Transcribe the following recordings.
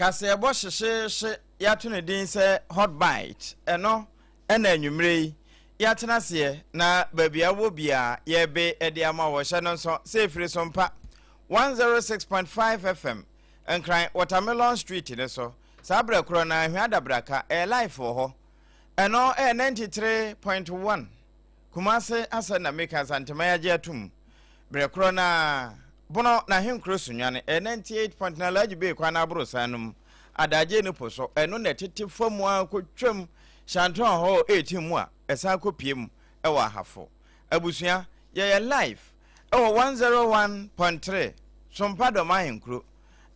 Kaseɛbɔ hyehyeehye yɛato ne din sɛ Hot Bite. Ɛno ɛna anwummerɛ yi yɛatena aseɛ na baabi a wɔ biara yɛrebe de ama wɔ hyɛ no nso sɛ ɛfiri so mpa 106.5 FM Nkran Watermelon Street ne so. Saa berɛ korɔ na Ahwea Adabraka ɛyɛ live wɔ hɔ. Ɛno ɛyɛ 93.1 Kumase asɛ na meka Asantema yɛagye atom. Berɛ korɔ na Bono na Ahenkuro Sunyani ɛyɛ 98.9 Alhaji Bey kwan no aborosan no mu. Adagye ne po so ɛno na ɛtete fam a kɔtwam Shanton hɔ 18 mu a ɛsan kɔpie mu ɛwɔ Ahafo. Abusua yɛyɛ live ɛwɔ 101.3 Sompa Dɔm Ahenkuro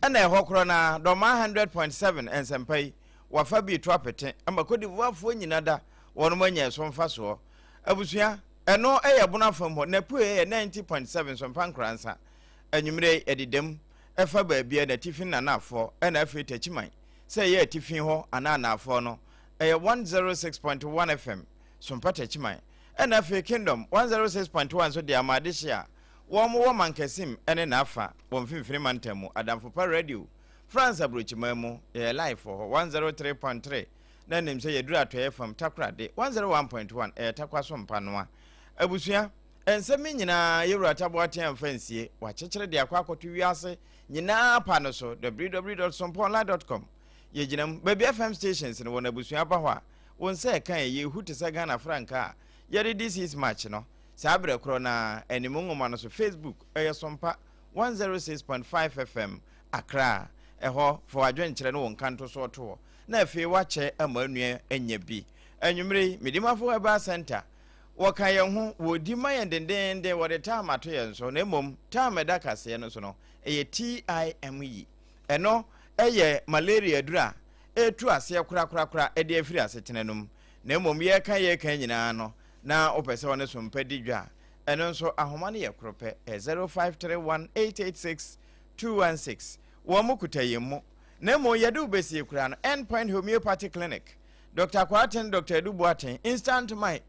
ɛna ɛhɔ korɔ na Dɔma 100.7 nsɛmpa yi wafa bi to apete ama Cote d'Ivoirefoɔ nyina da wɔnom anya ɛso mfasoɔ. Abusua ɛno ɛyɛ Bono afam hɔ na pue ɛyɛ 90.7 Sompa Nkoransa. Anwummerɛ yi ɛdedam ɛfa baabi a n'atifi ne n'anaafoɔ ɛna afei Takyiman sɛ ɛyɛ atifi hɔ anaa anaafoɔ no ɛyɛ 106.1 FM Sompa Takyiman ɛna afei Kingdom 106.1 nso de ama adehye a wɔn wɔ Mankasim ɛne n'afa wɔ mfimfini mantam mu. Adamfo Pa Radio France aburokyiman mu yɛyɛ live wɔ hɔ 103.3 na nim sɛ yɛduru atɔeɛ fam Takoradi 101.1 ɛyɛ Takwa so mpanoa. Abusua nsɛm yi nyinaa yɛwura Taboaten amfa nsie wakyekyere de akɔ akɔto wiase nyinaa pa no so www.somponline.com. Yɛgyina mu baabi FM stations no wɔn abusua ba hɔ a wɔn nsa ɛka yɛ yɛhu te sɛ Ghana frankaa a yɛde di 6 March no. Saa berɛ korɔ na anim nwoma no so Facebook ɛyɛ Sompa 106.5 FM Accra. Ɛhɔ fa w'adwenkyerɛ ne wo nkanto so ɔto hɔ na afei wakyɛ ama onua anya bi. Anwummere yi Medimafo Herbal Center wɔka yɛn ho wɔdi ma yɛn dendenden wɔde time ato yɛn so na mmom time ɛda kaseɛ no so no ɛyɛ TIME. Ɛno ɛyɛ malaria aduru a ɛtu aseɛ korakorakora ɛde afiri asetena no mu na mmom yɛka yɛka nyinaa no na wopɛ sɛ ɔne Sompa di dwa a ɛno nso ahoma no yɛ koro pɛ 0531886216. Wɔn mo kuta yɛn mu na mmom yɛde wo bɛsie koraa no Endpoint Homeopathy Clinic, Dr. Kwarteng, Dr. Edu Boateng, Instant Man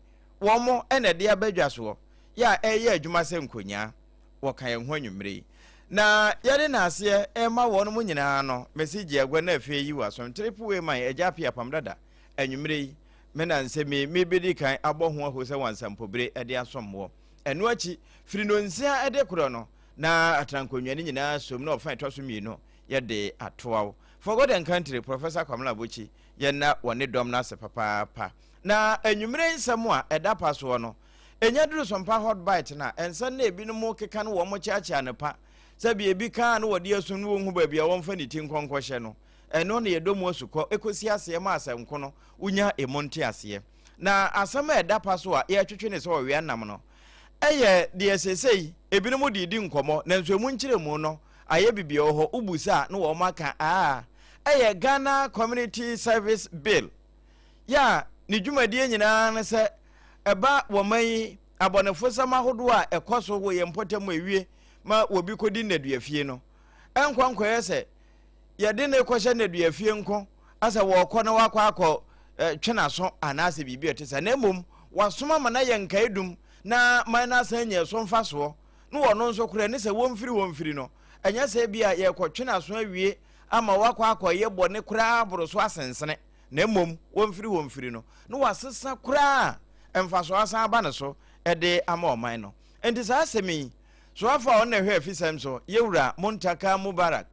wɔn mo ɛna ɛde aba dwa soɔ yɛ a ɛyɛ adwuma sɛ nkonyaa. Wɔka yɛn ho anwummere yi na yɛde n'aseɛ ɛma wɔn mo nyinaa no mɛsi gye agua na afei yi wɔ asom triple way man agya apia pam dada. Anwummere yi me na nsɛm yi mebɛdi kan abɔ ho aho sɛ wansampobire ɛde asom woɔ. Ɛno akyi firi nonsia ɛde korɔ no na atenankonnwa no nyinaa som na ɔfa ɛtɔ so mmienu yɛde atoa wo. For God and Country, Professor Kwamina Abokyi, yɛnna wɔne dɔm no ase papaapa. Na anwummere nsɛm a ɛda pa soɔ no ɛnya duru Sompa Hot Bite no a ɛnsɛm na ebinom keka no wɔn kyeakyea no pa sɛ ebi kaa no wɔde asum no wɔnhu baabi a wɔmfa ne ti nkɔnkɔhyɛ no. Ɛno na yɛdɔ mu asukɔ ɛkɔsi aseɛ ma asɛnko no wonya emu nteaseɛ. Na asɛm a ɛda pa so a yɛretwetwe ne sɛ ɔwea nam no ɛyɛ deɛ seesei ebinom de di nkɔmmɔ nanso emu nkyerɛmu no ayɛ bibi wɔ hɔ wobusa a na wɔn aka a ɛyɛ Ghana Community Service Bill yɛ a ne dwumadie nyinaa ne sɛ ɛba wɔn yi abɔnefosɛm ahodoɔ a ɛkɔ so wɔ yɛn mpɔtam ewie ma wɔbi kɔdi nnaduafie no ɛnkɔ nkɔyɛ sɛ yɛde ne kɔhyɛ nnaduafie nko asɛ wɔrekɔ na wakɔ akɔ twe n'aso anaasɛ biribi a ɛte sɛ na mmom wasoma ma na yɛ nkae dum na man no asan anya ɛso mfasoɔ na wɔno nso korɛ ne sɛ wɔmfiri wɔmfiri no ɛnyɛ sɛ bi a yɛrekɔtwe n'aso awie ama wakɔ akɔyɛ bɔne koraa aboro so asensene na mmom wɔmfiri wɔmfiri no na wasesa koraa mfasoɔ asan aba ne so ɛde ama ɔman no. Nti saa asɛm yi soafo a ɔno na ɛhwɛ afisɛm so yɛwura Muntaka Mubarak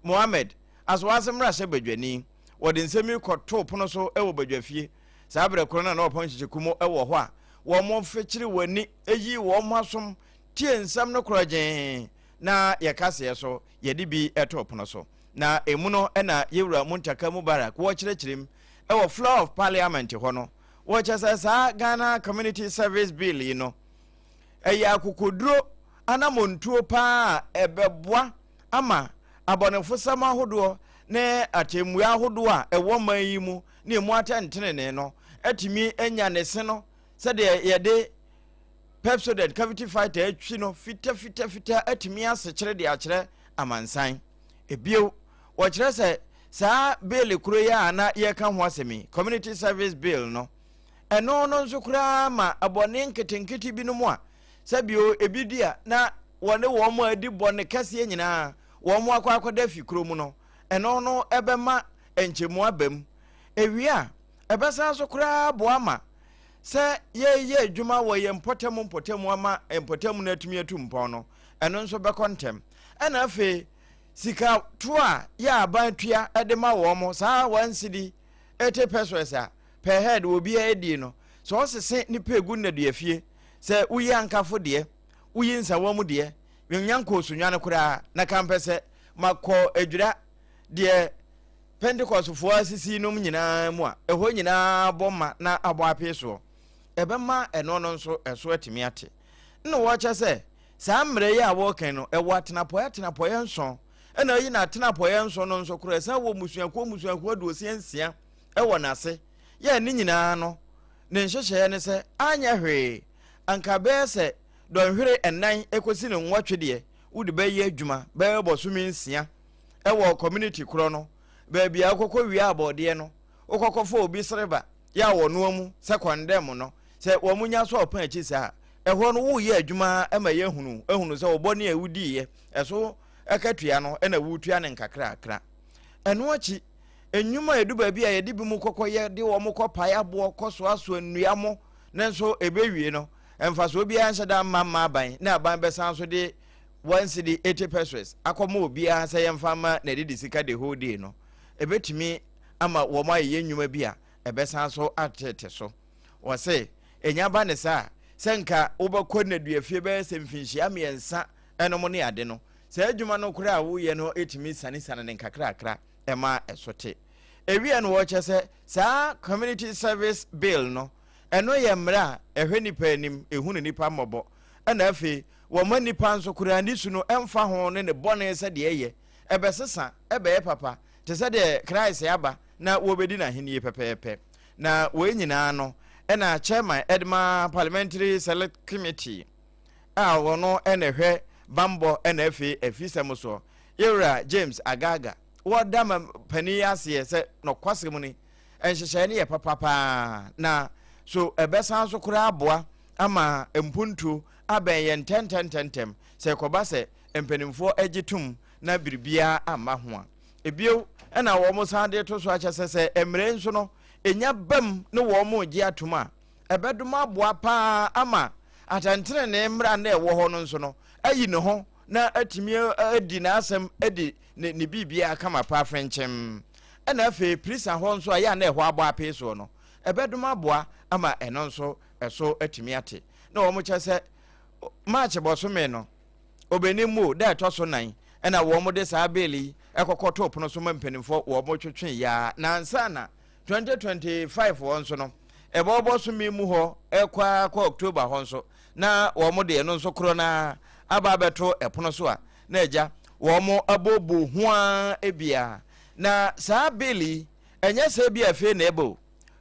Mohammed asoase mmarahyɛ badwani wɔde nsɛm yi kɔtoo pono so wɔ badwafie. Saa berɛ korɔ no na ɔpɔn nkyekyɛku mu wɔ hɔ a wɔn fekyere wɔn ani yi wɔn asom tie nsɛm no korɔ gyee na yɛkaseɛ so yɛde bi too pono so. Na emu no na yɛwura Muntaka Mubarak wɔkyerɛkyerɛ mu wɔ floor of parliament hɔ no wɔkyɛ sɛ saa Ghana Community Service Bill yi no ɛyɛ akokoduro anamontuo paa a ɛbɛboa ama abɔnefosɛm ahodoɔ ne atemmua ahodoɔ a ɛwɔ man yi mu ne emu atɛntenenee no atumi anya ne se no sɛdeɛ yɛde Pepsodent cavity fighter atwi no fitafitafita atumi asekyere de akyerɛ amansan. Ebio, wɔkyerɛ sɛ saa bill koro yi a na yɛka ho asɛm yi, Community Service Bill no, ɛno no nso koraa ma abɔne nketenkete binom a sɛbio ebi di a na wɔne wɔn a adi bɔne kɛseɛ nyinaa wɔn akɔ akɔda fi kuro mu no, Ɛno no ɛbɛma nkyɛmu aba mu. Ewie a, ɛbɛsan so koraa aboa ma sɛ yɛreyɛ adwuma wɔ yɛn mpɔtam mpɔtam ama mpɔtam no atumi atu mpɔn no, ɛno nso bɛkɔ ntɛm. Ɛna afei sika to a yɛ aban tua de ma wɔn, saa 1 cedi 80 pesewas a per head obiara die no, sɛ ɔsese nipa egu nnaduafie, sɛ woyi ankafo deɛ, woyi nsawam deɛ, yɛnya nkɔɔso koraa na kampɛ sɛ makɔ adwira deɛ Pentecostfoɔ asisi nom nyinaa mu a, ɛhɔ nyinaa bɔ ma na abɔ apee soɔ. Ɛbɛma ɛno no nso ɛso atumi ate. Na wɔkyɛ sɛ saa mmerɛ yi a wɔreka no, ɛwɔ atenapɔeɛ atenapɔeɛ 7, ɛna ayi na atenapɔeɛ 7 no nso koraa ɛsan wɔ mmusuakuo mmusuakuo 56 ɛwɔ n'ase. Yɛ ne nyinaa no, ne nhyehyɛeɛ ne sɛ anyɛ hwee anka bɛyɛ sɛ dɔnhwere 4 ɛkɔsi ne 8 deɛ, wode bɛyɛ adwuma bɛyɛ bɔsome 6 ɛwɔ community korɔ no, baabi a wokɔkɔ wie abɔdeɛ no, wokɔkɔfa obi sereba yɛ a wɔnoa mu sɛ kɔndɛm no, sɛ wɔn nya so ɔpɔn akyi saa, ɛhɔ no woyɛ adwuma ma yɛhunu ehunu sɛ wɔbɔ ne a wodiiɛ ɛso ɛkatua no ɛna wotua ne nkakrakra. Ɛno akyi, nnwuma a ɛdu baabi a yɛde bi mu kɔkɔ yɛ de wɔn kɔ pae aboɔ, kɔsoasoa nnua mo ne nso ɛbɛwie no, mfasoɔ biara nhyɛ da mma mma aban, na aban bɛsan so de 1 cedi 80 pesewas akɔma obiara sɛ yɛmfa ma n'adidi sika the whole day no, ɛbɛtumi ama wɔn ayɛyɛ nnwuma bi a ɛbɛsan so atete so. Wɔse ɛnya ba ne saa, sɛ nka wobɛkɔ nnaduafie bɛyɛ sɛ mfinhyia 3 ɛnom ne ade no, saa adwuma no koraa a woyɛ no ɛtumi sanesane ne nkakrakra ɛma ɛso te. Ewie no, wɔkyɛ sɛ saa Community Service Bill no, ɛno yɛ mmerɛ a ɛhwɛ nipa anim, ɛhunu nipa mmɔbɔ, ɛna afei wɔma nipa nso koraa ne su no ɛmfa ho ne ne bɔne sɛdeɛ ɛyɛ, ɛbɛsesa ɛbɛyɛ papa te sɛ deɛ Christ aba na wɔbɛdi n'ahennie pɛpɛɛpɛ. Na wɔn nyinaa no, ɛna chairman ɛde Parliamentary Select Committee a wɔno ɛna ɛhwɛ bambɔ ɛna afei afisɛm soɔ, yɛwura James Agaga, wɔda ma panin yi aseɛ sɛ nɔkwasɛm ni, nhyehyɛe no yɛ papa paa, na so ɛbɛsan so koraa aboa ama mpuntuo abɛn yɛn ntɛntɛntɛntɛm sɛ ɛkɔba sɛ mpanimfoɔ agye tom na biribiara amma ho a. Ebio, ɛna wɔn san de to so akyɛ sɛ mmerɛ nso no ɛnya bam ne wɔn gye atom a, ɛbɛdom aboa paa ama atɛntenenee mmara na ɛwɔ hɔ no nso no ayi ne ho na atumi adi n'asɛm adi ne biribiara kama paa fɛnkyɛm. Ɛna afei prison hɔ nso a yɛ a na ɛhɔ abɔ apee soɔ no, ɛbɛdom aboa ama ɛno nso ɛso atumi ate. Na wɔn kyɛ sɛ March bɔsome no obɛnim mu da ɛtɔ so 4 ɛna wɔn de saa bill yi ɛkɔkɔ to pono so ma mpanimfoɔ wɔn twetwe yaa. Na ansa na 2025 hɔ nso no, ɛbɔ bɔsome mu hɔ ɛkɔ akɔ October hɔ nso, na wɔn de ɛno nso korɔ na aba abɛto ɛpono so a na agya wɔn abobo ho a ebia. Na saa bill yi, ɛnyɛ sɛ bi afei na ɛbɔ o,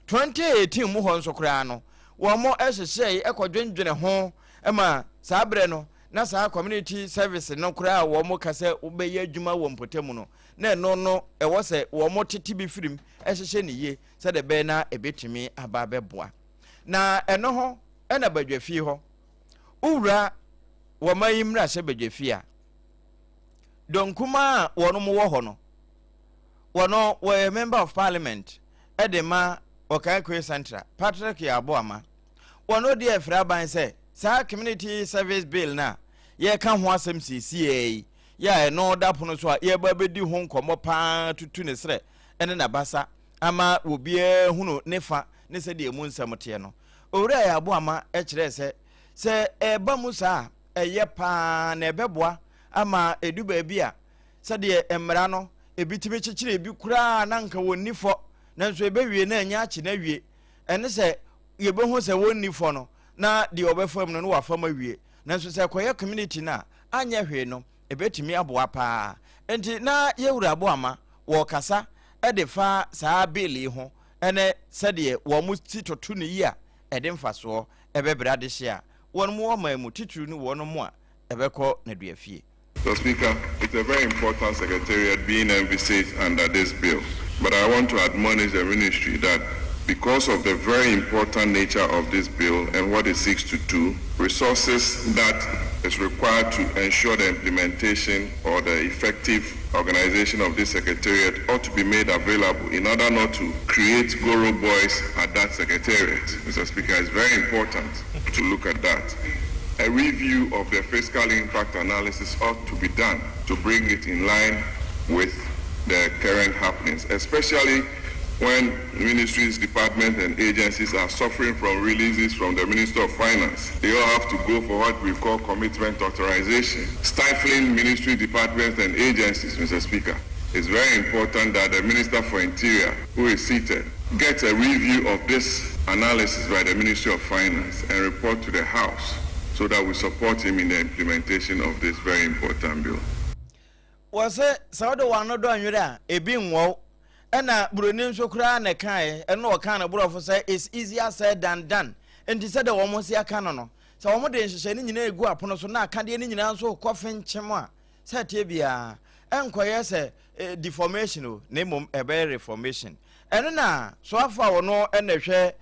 2018 mu hɔ nso koraa no, wɔn hyehyɛ ɛkɔdwendwene ho ma saa berɛ no na saa community service no koraa a wɔn ka sɛ wɔbɛyɛ adwuma wɔ mpɔtamu no, na ɛno no ɛwɔ sɛ wɔn tete bi firim ɛhyehyɛ ne yie sɛdeɛ ɛbɛyɛ na ɛbɛtumi aba abɛboa. Na ɛno ho ɛna badwafie hɔ wowura wɔn ayi mmarahyɛ badwafie a dɔnkuma a wɔn wɔ hɔ no, wɔn wɔyɛ Member of Parliament ɛde ma Okaikwei Central, Patrick Yaboama. Wɔn odi afiri aban sɛ saa Community Service Bill na yɛka ho asɛm siesie yi yɛ a, ɛno da pono so a yɛba bɛdi ho nkɔmmɔ paa tutu ne serɛ ɛne n'abasa ama obiara hunu ne fa ne sɛdeɛ emu nsɛm teɛ no. Owura Yaboama kyerɛɛ sɛ ɛba mu saa a, ɛyɛ paa na ɛbɛboa ama edu baabi a sɛdeɛ mmara no ebi tumi kyekyere ebi koraa na nka wɔn ni fɔ, nanso ebewie na ɛnyɛ akyi na awie, ɛne sɛ yɛbɛhu sɛ wɔn ni fɔ no na deɛ ɔbɛfa mu no na wafa mu awie. Nanso sɛ ɛkɔyɛ community no a, anyɛ hwee no, ebɛtumi aboa paa. Nti na yɛwura Aboama wɔrekasa de fa saa bill yi ho ɛne sɛdeɛ wɔn ti toto ne yi a ɛde mfasoɔ ɛbɛbrɛ adehye a wɔn mu ɔman mu titiri ne wɔn mu a ɛbɛkɔ naduafie. Mr. Speaker, it's a very important secretariat being envisaged under this bill. But I want to admonish the ministry that because of the very important nature of this bill and what it seeks to do, resources that is required to ensure the implementation or the effective organization of this secretariat ought to be made available in order not to create goro boys at that secretariat. Mr. Speaker, it's very important to look at that. A review of the fiscal impact analysis ought to be done to bring it in line with the current happenings, especially when ministries, departments, and agencies are suffering from releases from the Minister of Finance. They all have to go for what we call commitment authorization, stifling ministry, departments, and agencies, Mr. Speaker. It's very important that the Minister for Interior, who is seated, gets a review of this analysis by the Ministry of Finance and report to the House so that we support him in the implementation of this very important bill. Wɔsɛ sɛ wode w'ano dɔ nwere a, ebi nwɔw. Ɛna buroni nso koraa na ɛkaeɛ, ɛno ɔkaa no borɔfo sɛ "It's easier said than done." Nti sɛdeɛ wɔn si aka no, sɛ wɔn de nhyehyɛ no nyinaa egu apono so na akadeɛ no nyinaa nso kɔ fenkyem a, sɛ ɛteɛ biara ɛnkɔyɛ sɛ deformation o, na mmom ɛbɛyɛ reformation. Ɛno na soafo a wɔno ɛna hwɛ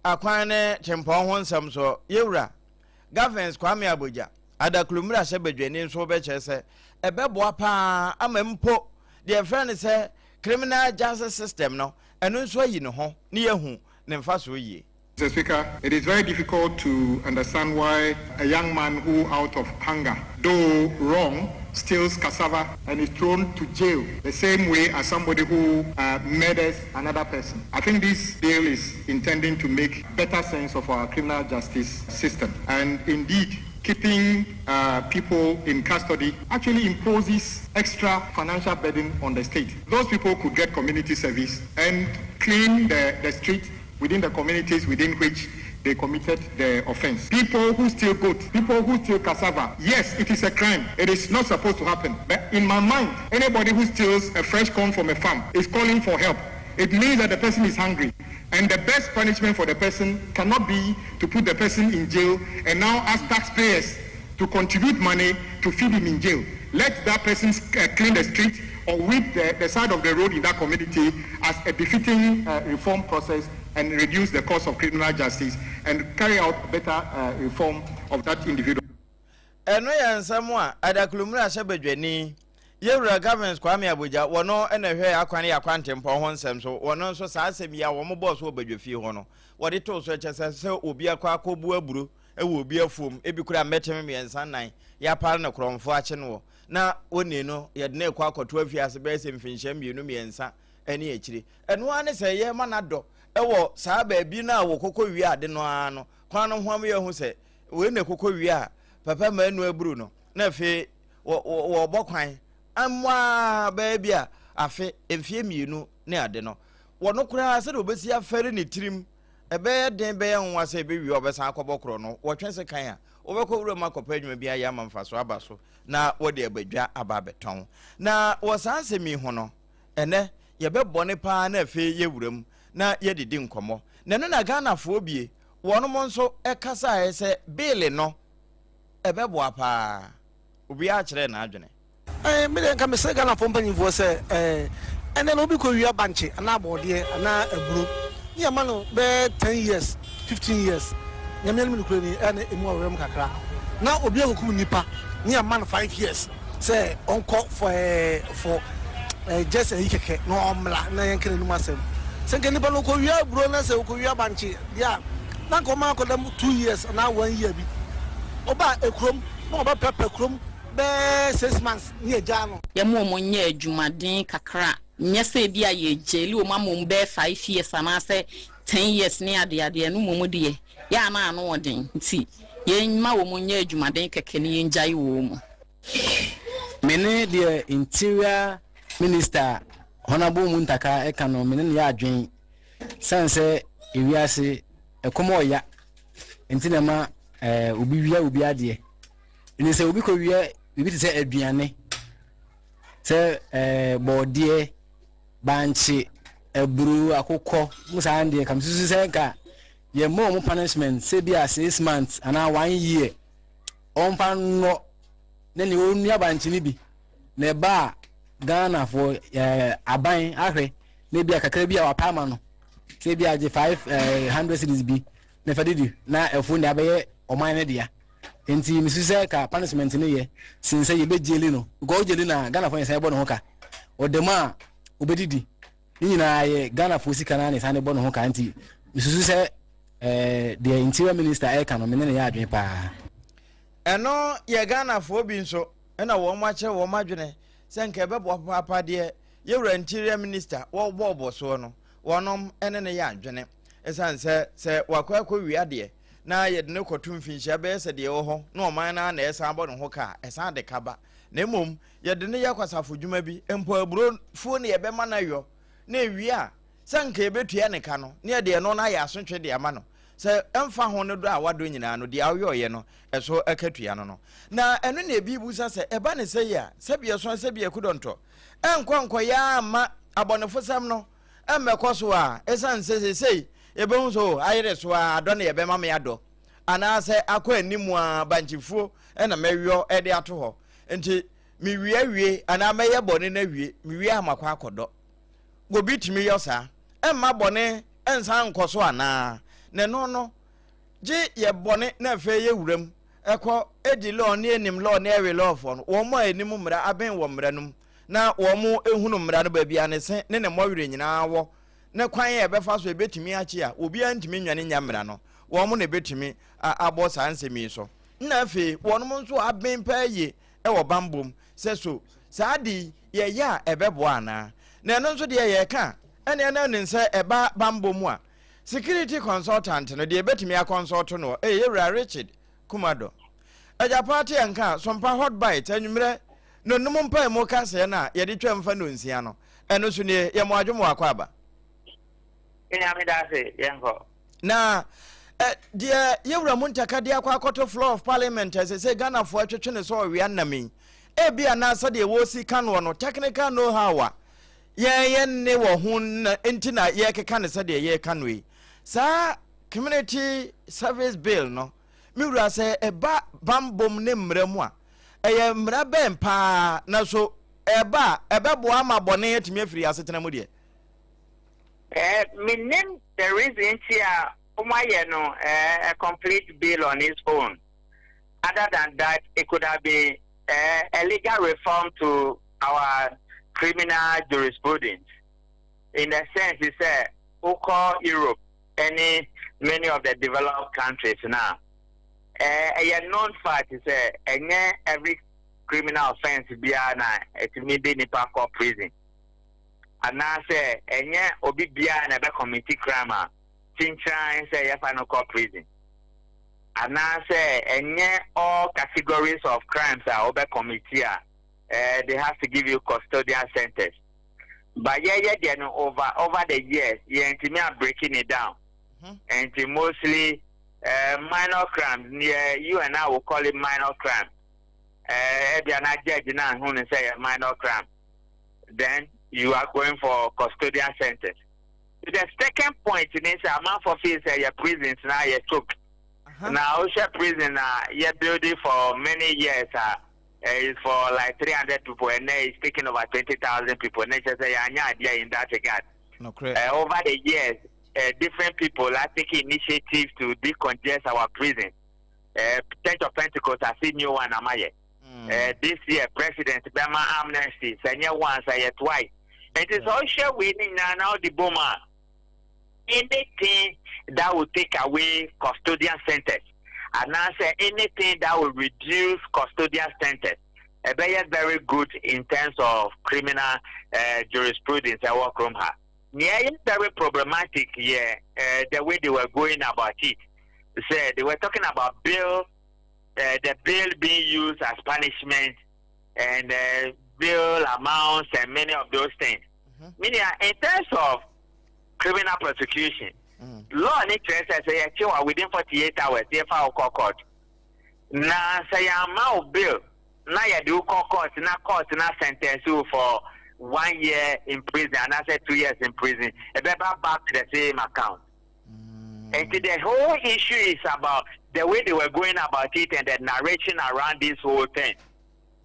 akwan ne tempɔn ho nsɛm so, yɛwura Governs Kwame Agbodza, Adaklu mmarahyɛ badwani, nso bɛkyerɛ sɛ ɛbɛboa paa ama mpo deɛ ɛfrɛ no sɛ criminal justice system no, ɛno nso ayi ne ho ne yɛhu ne mfasoɔ yie. Mr. Speaker, it is very difficult to understand why a young man who, out of hunger, though wrong, steals cassava and is thrown to jail the same way as somebody who murders another person. I think this bill is intending to make better sense of our criminal justice system. And indeed, keeping people in custody actually imposes extra financial burden on the state. Those people could get community service and clean the street within the communities within which they committed the offense. People who steal goat, people who steal cassava, yes, it is a crime. It is not supposed to happen. But in my mind, anybody who steals a fresh corn from a farm is calling for help. It means that the person is hungry. And the best punishment for the person cannot be to put the person in jail and now ask taxpayers to contribute money to feed him in jail. Let that person clean the street or weed the side of the road in that community as a befitting reform process and reduce the cost of criminal justice and carry out better reform of that individual. Ɛno yɛ nsɛm a Adaklu mmarahyɛ badwani, yɛwura Governs Kwame Agbodza, wɔno ɛna hwɛ akwan yɛ akwantempɔn ho nsɛm so. Wɔno nso saa asɛm yi a wɔn bɔɔ so wɔ badwafie hɔ no, wɔde too so kyɛ sɛ obi akɔ akɔbu aburo ɛwɔ obi afuom, ebi kura mmɛtɛm mmiɛnsa nan, yɛapare no korɔmfo akye no wɔ na wɔnni no, yɛde ne kɔ akɔto afiase bɛyɛ sɛ mfinhyia 2 3 ɛne akyire. Ɛno ara ne sɛ yɛma n'adɔ ɛwɔ saa baabi no a wɔkɔkɔ wie ade no ara no kwan no ho am, yɛhu sɛ wei na ɛkɔkɔ wie a papa ma anu aburu no, na afei wɔbɔ kwan amoa baabi a afe mfie 2 ne ade no, wɔno koraa sɛdeɛ wɔbɛsi afɛre ne tirim ɛbɛyɛ den, bɛyɛ nwa sɛ ɛbɛwie ɔbɛsan akɔbɔ korɔ no. Wɔtwe se kan a wɔbɛkɔ wura mu akɔpɛ adwuma bi ayɛ ama mfa so aba so na wɔde abadwa aba abɛtɔn. Na wɔ saa nsɛm yi ho no, ɛnɛ yɛbɛbɔ ne paa na afei yɛwura mu na yɛdidi nkɔmmɔ. Na ɛno na Ghanafoɔ bie wɔnom nso ɛkasaeɛ sɛ bill no ɛbɛboa paa. Obiara kyerɛ n'adwene. Me deɛ, nka mesrɛ Ghanafoɔ mpanyimfoɔ sɛ ɛnɛ no obi kɔ wia bankye anaa abɔɔdeɛ anaa aburo ne yɛma no bɛyɛ 10 years, 15 years, Nyame anim nokura ni, ɛne ɛmu awerɛm kakra. Na obi akɔkum nipa ne yɛma no 5 years sɛ ɔnkɔ for just ayi kɛkɛ na ɔmmra na yɛnka n'anim asɛm sɛ nka nipa no ɔkɔwia aburo na sɛ ɔkɔwia bankye deɛ a, na nka ɔma akɔdam 2 years anaa one year bi, ɔba ekurom na ɔbɛpɛpɛ kurom bɛɛ 6 months ne agya no. Yɛma wɔn nyɛ adwumaden kakra, nyɛ sɛ ebi a yɛgyeli wɔn ama wɔn bɛyɛ 5 years anaasɛ 10 years ne adeadeɛ no mmom deɛ yɛ ana ano ɔden, nti yɛn ma wɔn nyɛ adwumaden kɛkɛ ne yɛn gyae wɔn mu. Me ne deɛ Interior Minister, Honourable Muntaka, ɛka no, me ne no yɛ adwen sane sɛ ewiase ɛkɔm ɔya nti na ma obi wia obi adeɛ. Nti sɛ obi kɔ wia biribi te sɛ aduane sɛ bɔɔdeɛ, bankye, aburo, akokɔ mu saa deɛ, kam susu sɛ nka yɛmmɔ wɔn punishment sɛ bi a 6 months anaa one year, ɔmfa nnɔ na nea ɔnua bankye no bi na ɛba a, Ghanafoɔ aban ahwɛ na ebi a kakra bi a wapa ama no sɛ ebi agye 500 cedis bi na fa didi na ɛfo ne abɛyɛ ɔman no dea. Nti mesu sɛ ka punishment no yɛ sen sɛ yɛbɛ jaili no, because wo jaili no a, Ghanafoɔ na yɛsan bɔ ne ho ka. Ɔda mu a ɔbɛdidi, ne nyinaa yɛ Ghanafoɔ sika no ara na yɛsan de bɔ ne ho ka. Nti mesusu sɛ eh, deɛ Interior Minister ɛreka no, me ne no yɛ adwene paa. Ɛno yɛ Ghanafoɔ bi nso na wɔn akyerɛ wɔn adwene sɛ nka ɛbɛboa papaapa deɛ yɛwura Interior Minister wɔbɔɔbɔ soɔ no, wɔnom ne no yɛ adwene. Ɛsiane sɛ sɛ wakɔ akɔwia deɛ na yɛde no kɔto mfinhyia bɛyɛ sɛ deɛ ɛwɔ hɔ na ɔman no ara na ɛsan bɔ ne ho ka a, ɛsan de ka ba. Na mmom yɛde no yɛ kwasafo dwuma bi, mpo aburofuo na yɛbɛma no ayɔ, na ɛwie a, sɛ anka yɛbɛtua ne ka no, na yɛde ɛno no ayɛ asotwe de ama no, sɛ ɛmfa ho ne dɔ a wadɔ nyinaa no, deɛ ɔyɔeɛ no, ɛso akatua no no. Na ɛno na ebi bisa sɛ, ɛba ne sɛi a, sɛbi ɛso a sɛbi akudɔntɔ, ɛnkɔ nkɔyɛ ara mma abɔnefosɛm no mmɛkɔ so a, ɛsiane sɛ seesei yɛbɛhu sɛ, oh, ayere so ara, adɔ na yɛbɛma me adɔ, anaasɛ akɔ anim ara, bankyefuo na mɛyɔ de ato hɔ, nti mewie awie, anaa mɛyɛ bɔne no awie, mewie a makɔ akɔdɔ. Obi tumi yɔ saa? Ɛmma bɔne nsan nkɔ so anaa? Na ɛno no, gye yɛ bɔne na afei yɛ wuram kɔ di lɔɔ ne anim lɔɔ ne ɛwe lɔɔfoɔ no, wɔn a ɛnim mmara aben wɔ mmara no mu na wɔn ehunu mmara no baabi a ne se ne ne mmɔwerɛ nyinaa wɔ ne kwan a ɛbɛfa so ɛbɛtumi akye a obiara ntumi nnwane nnya mmara no, wɔn na ɛbɛtumi abɔ saa nsɛm yi so. Na afei wɔn nso aben paa yie wɔ bammɔ mu sɛ so saa ade yi yɛyɛ a ɛbɛboa anaa. Na ɛno nso deɛ yɛreka a, ɛnneɛ na nim sɛ ɛba bammɔ mu a, security consultant no deɛ ɛbɛtumi akɔnsɔlto noɔ ɛyɛ Yɛwura Richard Kumado. Agya paa te yɛn ka Sompa Hot Bite anwummerɛ nonum mpaemu kaseɛ no a yɛde twam fa nonsia no, ɛno nso nie, yɛ mo adwo mo akɔ aba. Nea meda ase, yɛnkɔ. Na eh, deɛ yɛwura Muntaka de akɔ akɔto floor of parliament ɛsɛ sɛ Ghanafoɔ atwetwe ne sɛ ɔwea nnam yi, ebi anaa sɛdeɛ wɔresi ka noɔ no, technical know how a yɛn yɛn nne wɔ ho na nti na yɛrekeka no sɛdeɛ yɛreka no yi. Saa community service bill no, me wura sɛ ɛba bambom ne mmara mu a, ɛyɛ mmara bɛn paa na so ɛba a ɛbɛboa ama bɔne atumi afiri asetena mu deɛ? Eh, mennim the reason nti a wɔayɛ no eh, a complete bill on its own. Other than that, it could have been eh, a legal reform to our criminal jurisprudence. In the sense sɛ wokɔ Europe ne many of the developed countries no a, eh, ɛyɛ known fact sɛ ɛnyɛ every criminal offence biara na ɛtumi de nipa kɔ prison. Anaasɛ ɛnyɛ obi biara na ɛbɛ commit crime a kyenkyeran sɛ yɛfa no kɔ prison. Anaasɛ ɛnyɛ all categories of crimes a wobɛ commit a eh, they have to give you custodial sentence. But yɛyɛ deɛ no over over the years yɛntumi a breaking it down. Nti mostly eh, minor crimes, neɛ you and I will call it minor crime. Eh, ebia na judge no anhu no sɛ yɛ minor crime. Then you are going for custodial sentence. The second point ne sɛ amanfoɔ feel sɛ yɛ prisons na yɛ choke. Na wohwɛ prison na yɛ building for many years a eh, is for like 300 people and now it's taking over 20,000 people. Na kyerɛ sɛ yɛanyɛ adeɛ in that regard. Uh, over the years, uh, different people are taking initiative to decongest our prison. Uh, Church of Pentecost has seen new one amayɛ. Eh, this year president bɛma amnesty sɛ nyɛ once ɛyɛ twice. Nti sɛ ɔhwɛ wei ne nyinaa na ɔde bom a, anything that will take away custodial sentence anaasɛ anything that will reduce custodial sentence ɛbɛyɛ very good in terms of criminal uh, jurisprudence ɛwɔ kurom ha. Nea ɛyɛ very problematic yɛ uh, the way they were going about it. Sɛ they were talking about bail uh, the bail being used as punishment and uh, bail amounts and many of those things. Mm-hmm. Meaning, in terms of criminal prosecution, law ne kyerɛ sɛ sɛ yɛkye wa within 48 hours yɛfa wo kɔ court. Na sɛ yɛama wo bail na yɛde wo kɔ court na court na sentence wo for 1 year in prison anaasɛ 2 years in prison, ɛbɛba back to the same account. And the whole issue is about the way they were going about it and the narration around this whole thing.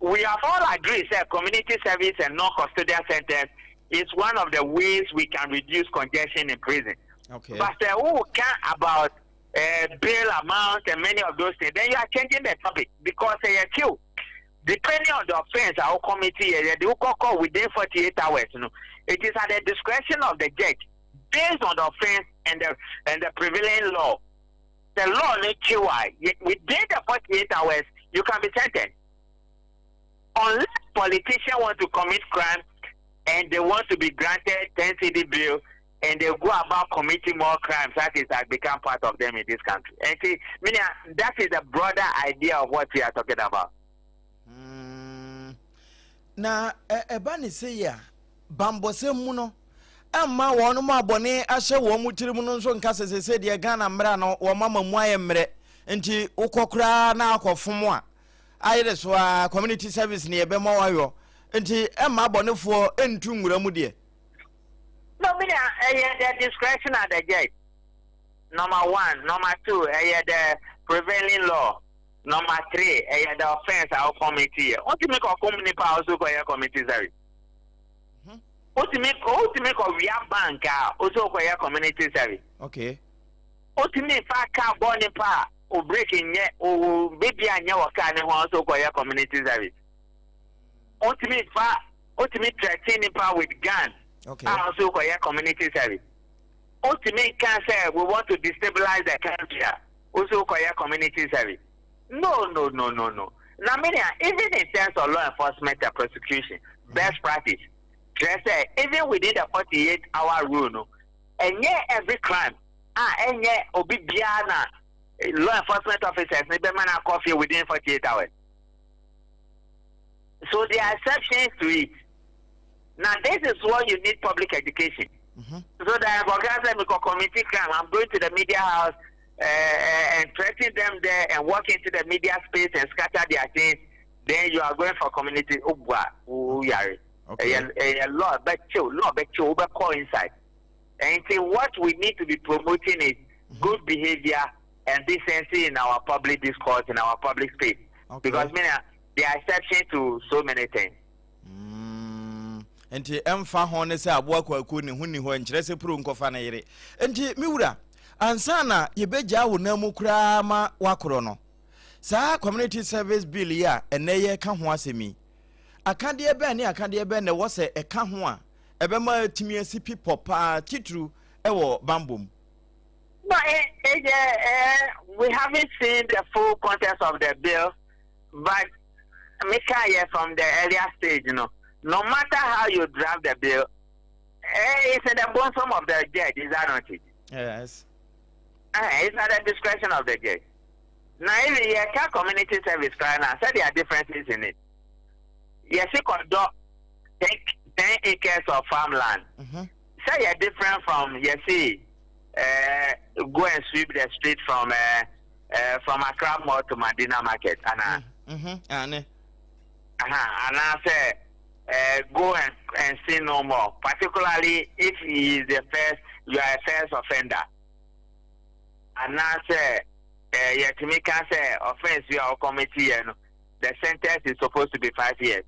We have all agreed that community service and non-custodial sentence is one of the ways we can reduce congestion in prison. But who care about bail amount and many of those things, then you are changing the topic because ɛyɛ kill. Depending on the offence a wo commit yɛ, yɛde wo kɔkɔ within 48 hours no, it is at the discretion of the judge based on the offence and the prevailing law. The law no kyew a, within the 48 hours you can be sentenced. Unless politicians want to commit crime and they want to be granted 10 cedi bail and they go about committing more crimes, that is has become part of them in this country. And see, meaning that is the broader idea of what we are talking about. Na ɛba ne sɛ yi a, bambɔsɛm mu no, ɛmma wɔn mu abɔne ahyɛ wɔn mu tirim no nso nka sɛ sɛ deɛ Ghana mmara no wɔn ama mu ayɛ mmerɛ, nti wokɔ koraa na akɔfom a, ayere so a, community service ne yɛbɛma wayɔ, nti ɛmma abɔnefoɔ ntu nwura mu deɛ. No, meaning ɛyɛ the discretion of the judge. Number one, number two, ɛyɛ the prevailing law. Number three, ɛyɛ the offence a wo commit yɛ. Wotumi kɔ kum nipa a ɔso kɔyɛ community service. Wotumi kɔ wia bank a ɔso kɔyɛ community service. Wotumi fa car bɔ nipa a o brake nyɛ, o bibi anyɛ wɔ car ne ho a ɔso kɔyɛ community service. Wotumi threaten nipa with gun a ɔso kɔyɛ community service. Wotumi nka sɛ we want to destabilize the country a ɔso kɔyɛ community service. No, no, no, no, no. Na meaning, even in terms of law enforcement and prosecution, best practice, kyerɛ sɛ even within the 48 hour rule no, ɛnyɛ every crime a ɛnyɛ obi biara na law enforcement officers ne bɛma no akɔ fie within 48 hours. So there are exceptions to it. Now this is what you need public education. So that I can say, commit crime, I'm going to the media house and threaten them there and walk into the media space and scatter their things. Then you are going for community. A law, but chill, law, but chill, call inside. And see, what we need to be promoting is good behavior and decency in our public discourse, in our public space. Because meaning, there are exceptions to so many things. Nti ɛmfa ho ne sɛ aboa kwakuo ne ho ni hɔ, nkyerɛ sɛ puro nkɔfa ne yere. Nti me wura, ansa na yɛbɛgyaa wo nan mu koraa ma wakorɔ no, saa community service bill yi a ɛnɛ yɛka ho asɛm yi, akadeɛ bɛn ne akadeɛ bɛn na ɛwɔ sɛ ɛka ho a ɛbɛma atumi asi pi pɔ paa, titiriw ɛwɔ bambɔ mu? No, we haven't seen the full context of the bill, but meka from the earlier stage, no matter how you draft the bill, it's in the bosom of the judge, is that not it? Yes. It's at the discretion of the judge. Now, even your community service crime, I said there are differences in it. Yes, you could do 10 acres of farmland. Say you're different from, you see, go and sweep the street from Accra Mall to Madina Market. Anaa? Ane. And I say, go and sin no more. Particularly if he is the first, you are a first offender. And I say, yɛtumi ka sɛ offence yi a ɔcommit yɛ no, the sentence is supposed to be 5 years,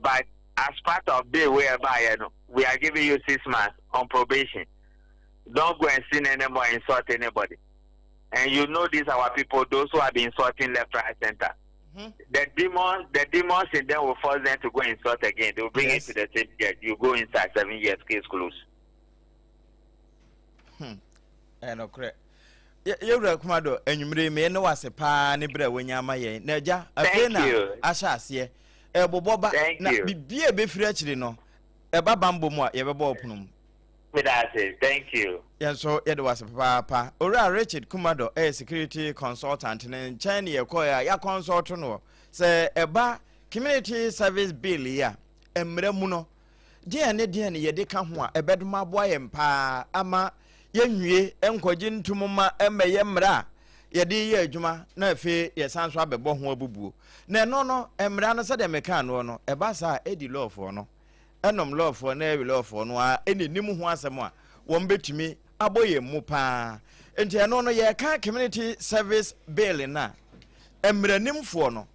but as part of bail wey ɛba yɛ no, we are giving you 6 months on probation. Don't go and sin anymore, insult anybody. And you know these our people, those who have been insulting left, right, center, the demons in them will force them to go insult again. They will bring it to the same judge. You go inside 7 years, case closed. Ɛnokorɛ, yɛwura Kumado, anwummere me ne wase paa ne berɛ a wanya ama yɛn na agya afei na ahyɛ aseɛ ɛbobɔ ba na biribi a ɛbɛfiri akyiri no ɛba bambɔ mu a, yɛbɛbɔ ɔpono mu. Thank you. Yɛn nso yɛde wase papaapa. Owura Richard Kumado ɛyɛ security consultant. Ne nkyɛn ne yɛkɔɛ a yɛaconsult no sɛ ɛba community service bill yi a, mmerɛ mu no, deɛ ne deɛ ne yɛde ka ho a ɛbɛdom aboa yɛn paa ama yɛnwie nkɔgye ntom ma mmɛyɛ mmerɛ a yɛde yɛ adwuma, na afei yɛsan so abɛbɔ ho abubuo. Na ɛno no, mmara no, sɛdeɛ meka noɔ no, ɛba saa a, ɛdi lɔɔfoɔ no ɛnom lɔɔfoɔ na ɛwi lɔɔfoɔ no a ɛna nim ho asɛm a wɔn bɛtumi abɔ yɛn mu paa. Nti ɛno no, yɛka community service bill no a, mmeranimfoɔ no,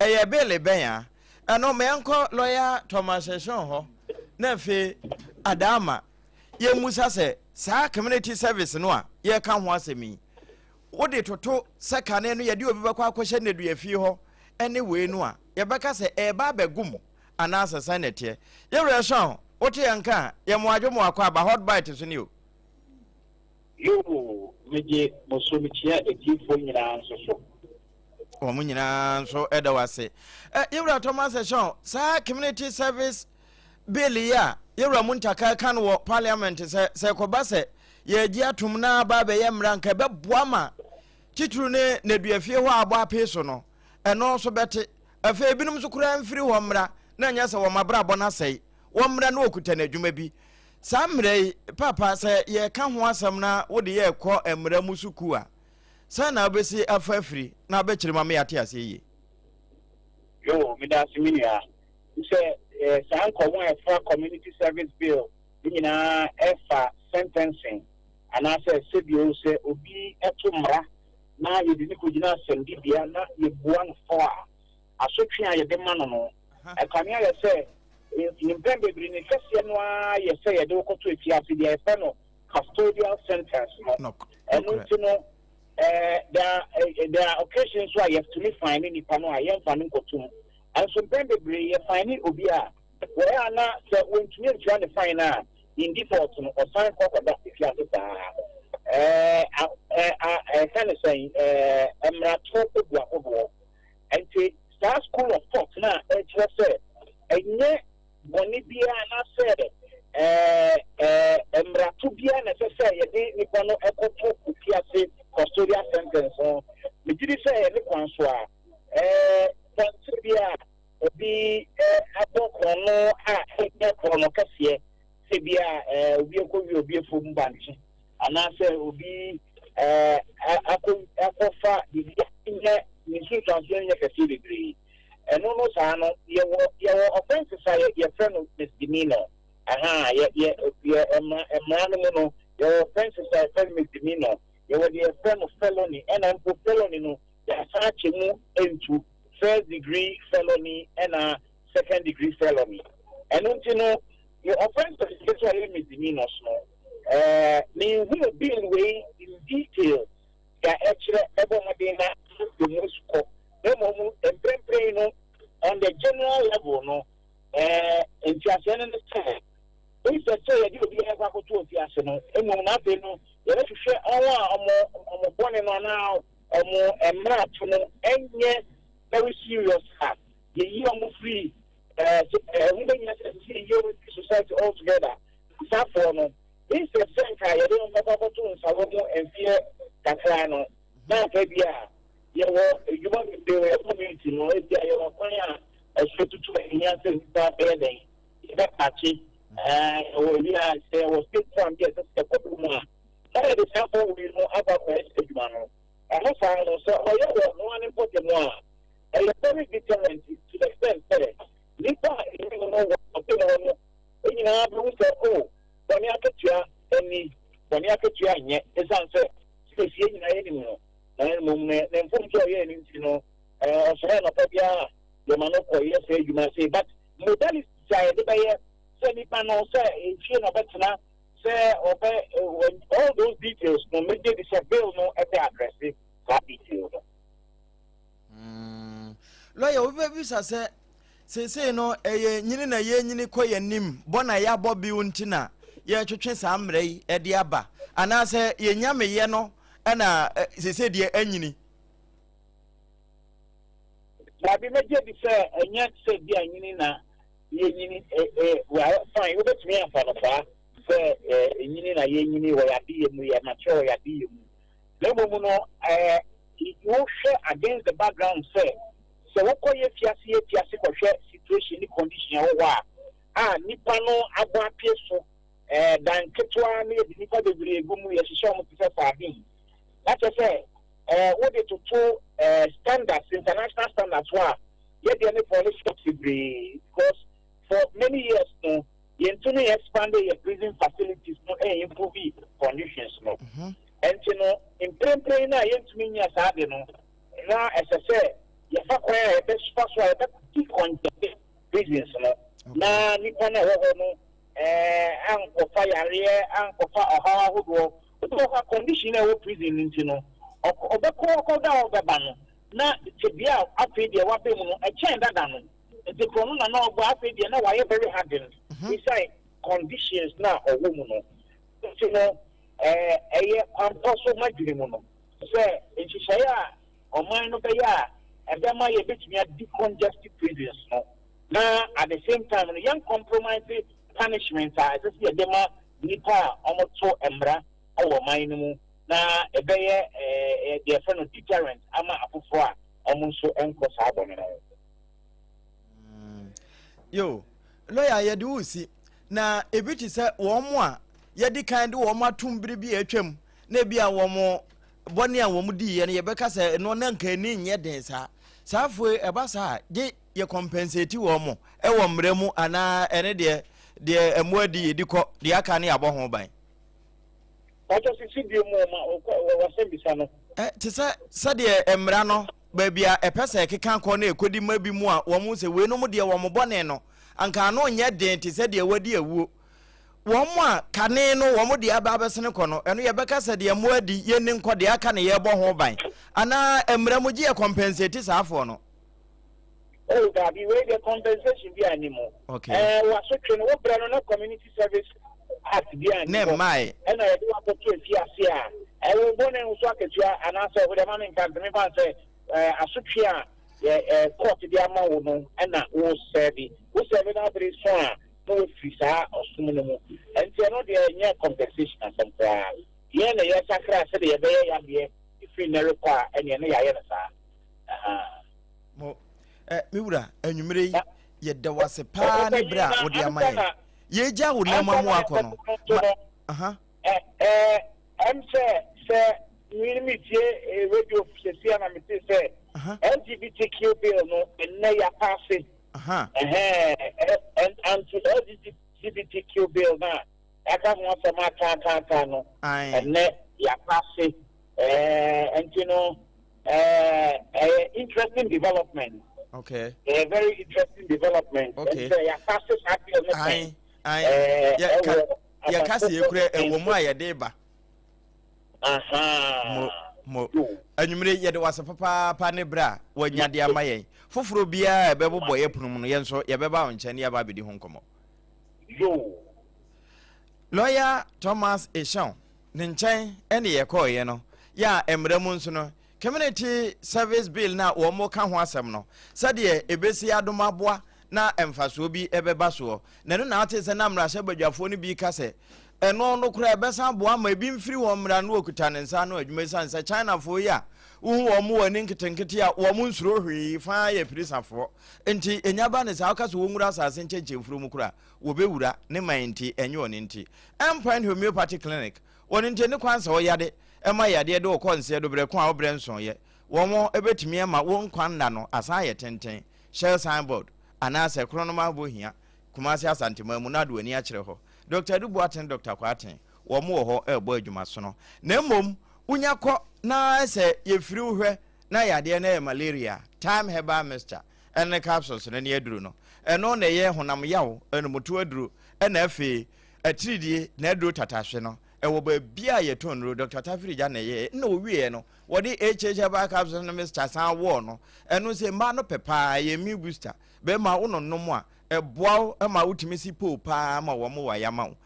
ɛyɛ bill bɛn a ɛno ma yɛnkɔ lawyer Thomas Eshon hɔ na afei adaama yɛmmusa sɛ saa community service no a yɛka ho asɛm yi. Wode toto sɛ kane no yɛde obi bɛkɔ akɔhyɛ nneduafie hɔ ne wei no a, yɛbɛka sɛ ɛreba abɛgo mu anaasɛ sɛn na ɛteɛ? Yɛn werɛ sõ, wote yɛn nka a, yɛ mo adwo mo akɔ aba Hot Bite so ni o. Yoo, megye mo so, mekyia atiefoɔ nyinaa nso so. Wɔn nyinaa nso da wo ase. Yɛwura Thomas Ɛhyɛn, saa community service bill yi a yɛwura Muntaka ka no wɔ parliament sɛ sɛ ɛkɔba sɛ yɛagye atom na aba abɛyɛ mmara nka ɛbɛboa ma titiriw ne nneduafie hɔ a abɔ apee so no, ɛno nso bɛte. Afei ebinom nso koraa mfiri hɔ mmra na ɛnyɛ sɛ wɔn abrabɔ no asɛe. Wɔmmra na wɔkuta n'adwuma bi. Saa mmara yi, Paapa, sɛ yɛreka ho asɛm na wode yɛ rekɔ mmara mu sukuu a, sɛn na wobɛsi afa afiri na wobɛkyerɛ mu ama yɛate aseɛ yie? Yoo, meda ase me nua. Sɛ eh, saa nkɔmmɔ a ɛfa Community Service Bill ne nyinaa ɛfa sentencing anaasɛ sɛbio sɛ obi to mmara na yɛde no kɔgyina asɛmdibea na yɛbua no fɔ a, asotwe a yɛde ma no no, ɛkame ayɛ sɛ mpɛn bebree ne kɛseɛ no ara yɛ sɛ yɛde wo kɔto afiase, deɛ yɛfrɛ no custodial sentence no. Ɛno nti no, there there are occasions so a yɛtumi fine nipa no a yɛmfa no nkɔto mu. Nso mpɛn bebree yɛfine obi a wɔyɛ a na sɛ wɔntumi ntua ne fine no a, in default no, ɔsan kɔ kɔda afiase saa. Ɛka ne sɛn, mmarato gu ahodoɔ. Nti saa school of thought no a ɛkyerɛ sɛ ɛnyɛ bɔne biara anaasɛ mmarato biara na ɛsɛ sɛ yɛde nipa no kɔto afiase custodial sentence no, megye di sɛ ɛyɛ ne kwan so a kwankyerɛ bi a obi abɔ korɔno a ɛnyɛ korɔno kɛseɛ sɛ bi a obi akɔwie obi afuom bankye anaasɛ obi akɔ akɔfa biribi a nyɛ ne nsunsuansoɔ nyɛ kɛseɛ bebree. Ɛno no saa no, yɛwɔ offences a yɛfrɛ no misdemeanor. Aha, yɛ yɛ yɛ mmara no mu no, yɛwɔ offences a yɛfrɛ no misdemeanor, yɛwɔ deɛ yɛfrɛ no felony, ɛna mpo felony no yɛasan akyɛ mu ntu first degree felony ɛna second degree felony. Ɛno nti no, yɛ offences nso a ɛyɛ misdemeanors no, menhunu bill wei in detail deɛ ɛkyerɛ, mɛbɔ mmɔden na mede mu asukɔ. Na mmom mprempren no, on the general level no, nteaseɛ no ne sɛ instead sɛ yɛde obi akɔ akɔto afiase no, mmom na afei no yɛbɛhwehwɛ wɔn a wɔn bɔne no anaa wɔn mmarato no ɛnyɛ very serious a, yɛyi wɔn firi ɛho bɛnya sɛ ɛsɛ sɛ yɛyi wɔn firi society altogether. Saafoɔ no, instead sɛ nka yɛde wɔn bɛkɔ akɔto nsawo mu mfeɛ kakra no, na anka bi a yɛwɔ adwuma bebree wɔ yɛn community no, ebi a yɛwɔ kwan a ɛso tutu a ɛhia sɛ nnipa bɛyɛ dɛn yɛbɛpakye, ɛwɔ ebi a sɛ yɛwɔ state farm bi a ɛsɛ sɛ yɛkɔdo mu a, na yɛde saa fɔ wei no akɔ akɔyɛ sɛ adwuma no. Ɛno saa no, sɛ ɔyɛ wɔ noa ne mpɔtam a, ɛyɛ very deterrent to the extent sɛ nnipa a ɛnim no wɔ mpɔtam hɔ no nyinaa bɛhu sɛ, o, bɔne akatua ani, bɔne akatua nyɛ, ɛsiane sɛ sɛsie nyinaa yɛnim no, na mmom ne mfomso a ɔyɛɛ no nti no, ɔsɔre anɔpa biara yɛma no kɔ yɛ saa adwuma sei. But modalities a yɛde bɛyɛ sɛ nipa no sɛ efie na ɔbɛtena, sɛ ɔbɛ, all those details no, megye di sɛ bill no ɛbɛ address saa detail no. Lawyer, obi bɛbisa sɛ seesei no ɛyɛ nyini na yɛnyini kɔ yɛn anim, bɔ na yɛabɔ bio nti na yɛretwetwe saa mmara yi de aba, anaasɛ yɛn nyameyɛ no na seesei deɛ anyini? Dabi, mɛgye di sɛ ɛnyɛ sɛ bi a nyini na yɛnyini. Well, fine, wobɛtumi afa no saa sɛ nyini na yɛnyini wɔ yɛadeyɛ mu, yɛ mature wɔ yɛadeyɛ mu. Na mmom no, wohwɛ against the background sɛ sɛ wokɔ yɛ fiase yɛ fiase kɔhwɛ situation ne condition a ɛwɔ hɔ a nipa no abɔ apue so, dan ketewa na yɛde nipa bebree gu mu, yɛhyehyɛ wɔn te sɛ sardine. Na kyerɛ sɛ wode toto standards, international standards hɔ a, yɛdeɛ ne fall short bebree, because for many years no yɛntumi expand yɛ prison facilities no and improve conditions no. Ɛnti no mprempren no a yɛntumi nyɛ saa de no, na ɛsɛ sɛ yɛfa kwan a yɛbɛfa so a yɛbɛ decongest prisons no, na nipa no a ɛwɔ hɔ no ankɔfa yareɛ, ankɔfa ɔhaw ahodoɔ. Obi wɔ hɔ a condition a ɛwɔ prison no nti no, Ɔbɛkɔ akɔda a ɔbɛba no, na tebea a afei deɛ waba mu no, ɛkyɛn dada no. Nti korɔno na na ɔbɔ, afei deɛ na wayɛ very hardened esiane conditions no a ɔwɔ mu no. Nti no, ɛyɛ kwanpa so m'adwene mu no sɛ nhyehyɛeɛ a ɔman no bɛyɛ a ɛbɛma yɛbɛtumi a decongest prisons no na at the same time no yɛn compromise punishment a ɛsɛ sɛ yɛde ma nnipa a wɔto mmara wɔ ɔman no mu na ɛbɛyɛ deɛ yɛfrɛ no deterrent ama afoforɔ a wɔn nso nkɔ saa bɔne no ho. Yo, lɔya yɛde wo si na ebi te sɛ wɔn a yɛde kan de wɔn atom bere bi a atwam na ebi a wɔn bɔne a wɔn diiɛ no yɛbɛka sɛ ɛno na nka ani nyɛ den saa saa afei ɛba saa gye yɛ compensate wɔn mo ɛwɔ mmerɛ mu anaa ɛne deɛ deɛ ɛmo adi yɛdi kɔ deɛ aka ne yɛabɔ ho ban. Ɔtɔ sisi bio mu ma wɔsɛm bisa no. Ɛ te sɛ sɛdeɛ mmara no baabi a ɛpɛ sɛ ɛkeka kɔ na ɛkɔdi ma bi mu a wɔn sɛ weinom deɛ wɔn bɔne no anka ano nyɛ den te sɛ deɛ wadi awuo. Wɔn a kane no wɔn deɛ aba abɛsene kɔ no, ɛno yɛbɛka sɛ deɛ mmoa adi yɛnni nkɔ deɛ aka ne yɛrebɔ ho ban anaa mmara mu gye yɛ compensate saa afoɔ no. Oh daabi wei deɛ compensation bi a nni mu. Okay. Ɛɛ wasotwe no wo brɛ no na community service act bi a nni hɔ. Ne mmae. Ɛna yɛde wakɔto afiase a ɛwo bɔne ho so akatua anaasɛ wode ma me nka ntumi fa sɛ ɛɛ asotwe a yɛ ɛɛ court de ama wo no ɛna wo sɛbi wo sɛbi no abere so a na wafiri saa ɔsom no mu. Ɛnti ɛno deɛ ɛnyɛ compensation asɛm koraa. Yɛn na yɛsakra sɛdeɛ yɛbɛyɛ yadeɛ ɛfiri nnɛ rekɔ a ɛneɛ na yɛayɛ no saa. Ahaa. Mo, eh, me wura, anwummere yi, yɛda wo ase paa ne berɛ a wode ama yɛn. Yɛgya wo nam amu akɔ no. Ma, aha. Ɛm sɛ sɛ me metie radio sɛsi a na mete sɛ LGBTQ bill no ɛnnɛ yɛapaase. Ɛhɛn, anti LGBTQ bill no a yɛaka ho asɛm akaakaaka no ɛnnɛ yɛapaase. Ɛɛ, nti no ɛɛ ɛyɛ interesting development. Okay. Ɛyɛ very interesting development. Okay. Ɛnti sɛ yɛapaase saa bill no pɛn. Ayi, yɛka yɛka sɛ yɛkura ɛwɔ mu a yɛde ba. Mo mo anwummere yɛde wase papaapa ne berɛ a wanya de ama yɛn. Foforɔ biara a ɛbɛbobɔ yɛ pono mu no yɛn nso yɛbɛba wo nkyɛn ne yɛaba abɛdi ho nkɔmmɔ. Yo. Lawyer Thomas Eshon ne nkyɛn ne yɛkɔeɛ no, yɛ a mmara mu nso no, Community Service Bill no a wɔka ho asɛm no, sɛdeɛ ɛbɛsi adom aboa na mfasoɔ bi bɛba soɔ. Na ɛno na wotee sɛ na mmarahyɛbadwafoɔ no bi reka sɛ, ɛno no koraa ɛbɛsan aboa ama ebi mfiri wɔn mmara no wɔkuta ne nsa ano adwuma ɛsiane sɛ Chinafoɔ yi a wohu wɔn wɔ ani nketenkete a wɔn nsuro hwee faa yɛ pirisafoɔ nti ɛnya ba ne saa woka sɛ wɔnwura asase nkyɛnkyɛnfuro mu koraa wɔbɛwura ne man nti ɛnyɛ ɔno nti. Endpoint Homeopathy Clinic, wɔn nti ne kwan sɛ ɔyade ɛma yadeɛ de wokɔ nseɛ do berɛ ko a wobrɛ nsooyɛ. Wɔn ɛbɛtumi ama wo nkwa nna no asan ayɛ tenten. Shell signboard anaasɛ Kronom Abohia, Kumasi Asanteman mu na de w'ani akyerɛ hɔ. Doctor Adu Boateng Doctor Kwarteng, wɔn wɔ hɔ ɛrebɔ adwumasono. Na mmom wonya kɔ na sɛ yɛfiri wo hwɛ na yadeɛ no yɛ malaria, Thyme Herbal Mixture ɛne capsules no ne aduro no. Ɛno na ɛyɛ honam yaw, anomuto aduro, ɛna afei atiridie na aduro tatahwe no. Ɛwɔ baabi a yɛtɔn nnuro, Dr. Tafiri gya na ɛyɛɛ. Ɛna ɔwieɛ no, wɔde HH herbal capsules no mixture san wɔɔ no. Ɛno sɛ mmaa no pɛ paa, ɛyɛ immune booster. Bɛrima wo nonom a, ɛboa wo ma wotumi si poo paa ma wɔn wɔ ayama wo.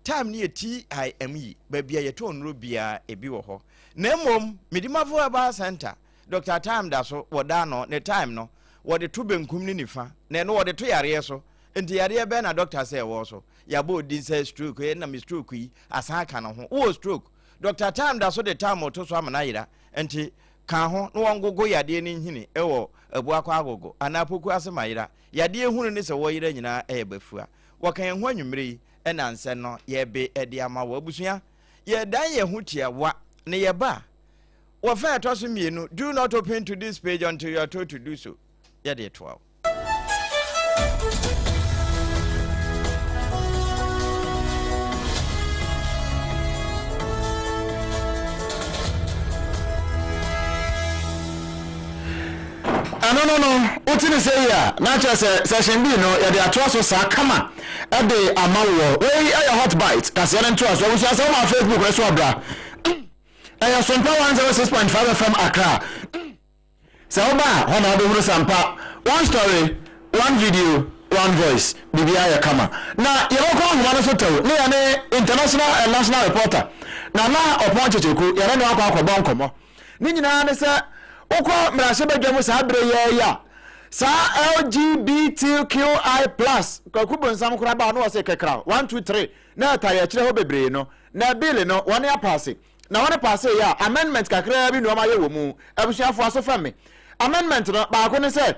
Time no yɛ TIME, baabi a yɛtɔn nnuro biara ebi wɔ hɔ. Na mmom, Medimafo Herbal Center, Doctor Time da so wɔ da ano, ne time no, wɔde to benkum ne nifa, na ɛno wɔde to yareɛ so. Nti yareɛ bɛn na doctor sɛ ɛwɔ so? Yɛabɔ odin sɛ stroke, ɛna me stroke yi asan aka ne ho. Wowɔ stroke? Doctor Time da so de time to so ama no ayera. Nti ka ho na wɔngogo yadeɛ no nhini wɔ Abuakɔ Agogo anaa Poku ase ma yera. Yadeɛ hunu ne sɛ wɔyera nyinaa yɛ bafua. Wɔka yɛn ho anwummere yi na nsɛ no yɛbe de ama wo. Abusua, yɛdan yɛn ho tiawa na yɛba a, Wɔfa a ɛtɔ so mmienu, Do not open to this page until you are told to do so. Yɛde toa wo. ɛno no no wote ne sɛ yi a na kyerɛ sɛ session bi no yɛde atoa so saa kama ɛde ama woɔ. Wei ɛyɛ Hot Bite kaseɛ no ntoa so. Abusua sɛ woma Facebook no so abra. Ɛyɛ Sompa 106.5 FM Accra. Sɛ woba a, hɔ na wobɛhunu Sampa. One story, one video, one voice. Biribiara yɛ kama. Na yɛbɛkɔ ahoma no so tɛw ne yɛne international and national reporter Nana Ɔpɔn Kyekyeku, yɛne no akɔ akɔbɔ nkɔmmɔ. Ne nyinaa ne sɛ wokɔ mmarahyɛbadwa mu saa berɛ yi ara yi a, saa LGBTQI plus Kwaku Bonsam koraa baa na ɔse kɛkraw, one, two, three, na ɛtae akyire hɔ bebree no, na bill no wɔne apaase. Na wɔne paase yɛ a, amendment kakraa bi na wɔayɛ wɔ mu. Abusuafoɔ aso fam me. Amendment no, baako ne sɛ,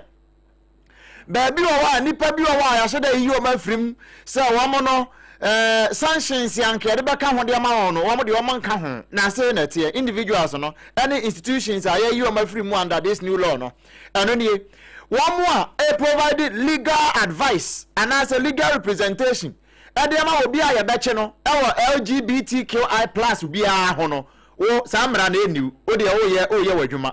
baabi wɔ hɔ a nnipa bi wɔ hɔ a yɛahyɛ da yiyi wɔn afiri mu sɛ wɔn no eh, sanctions anka yɛde bɛka ho de ama wɔn no, wɔn deɛ wɔn nka ho. Na ase na ɛteɛ, individuals no ɛne institutions a yɛyi wɔn afiri mu under this new law no, ɛno nie. Wɔn a e provide legal advice anaasɛ legal representation ɛde ama obi a yɛbɛkye no ɛwɔ LGBTQI plus biara ho no, wo saa mmara no ɛnniw, wo deɛ woyɛ woyɛ w'adwuma.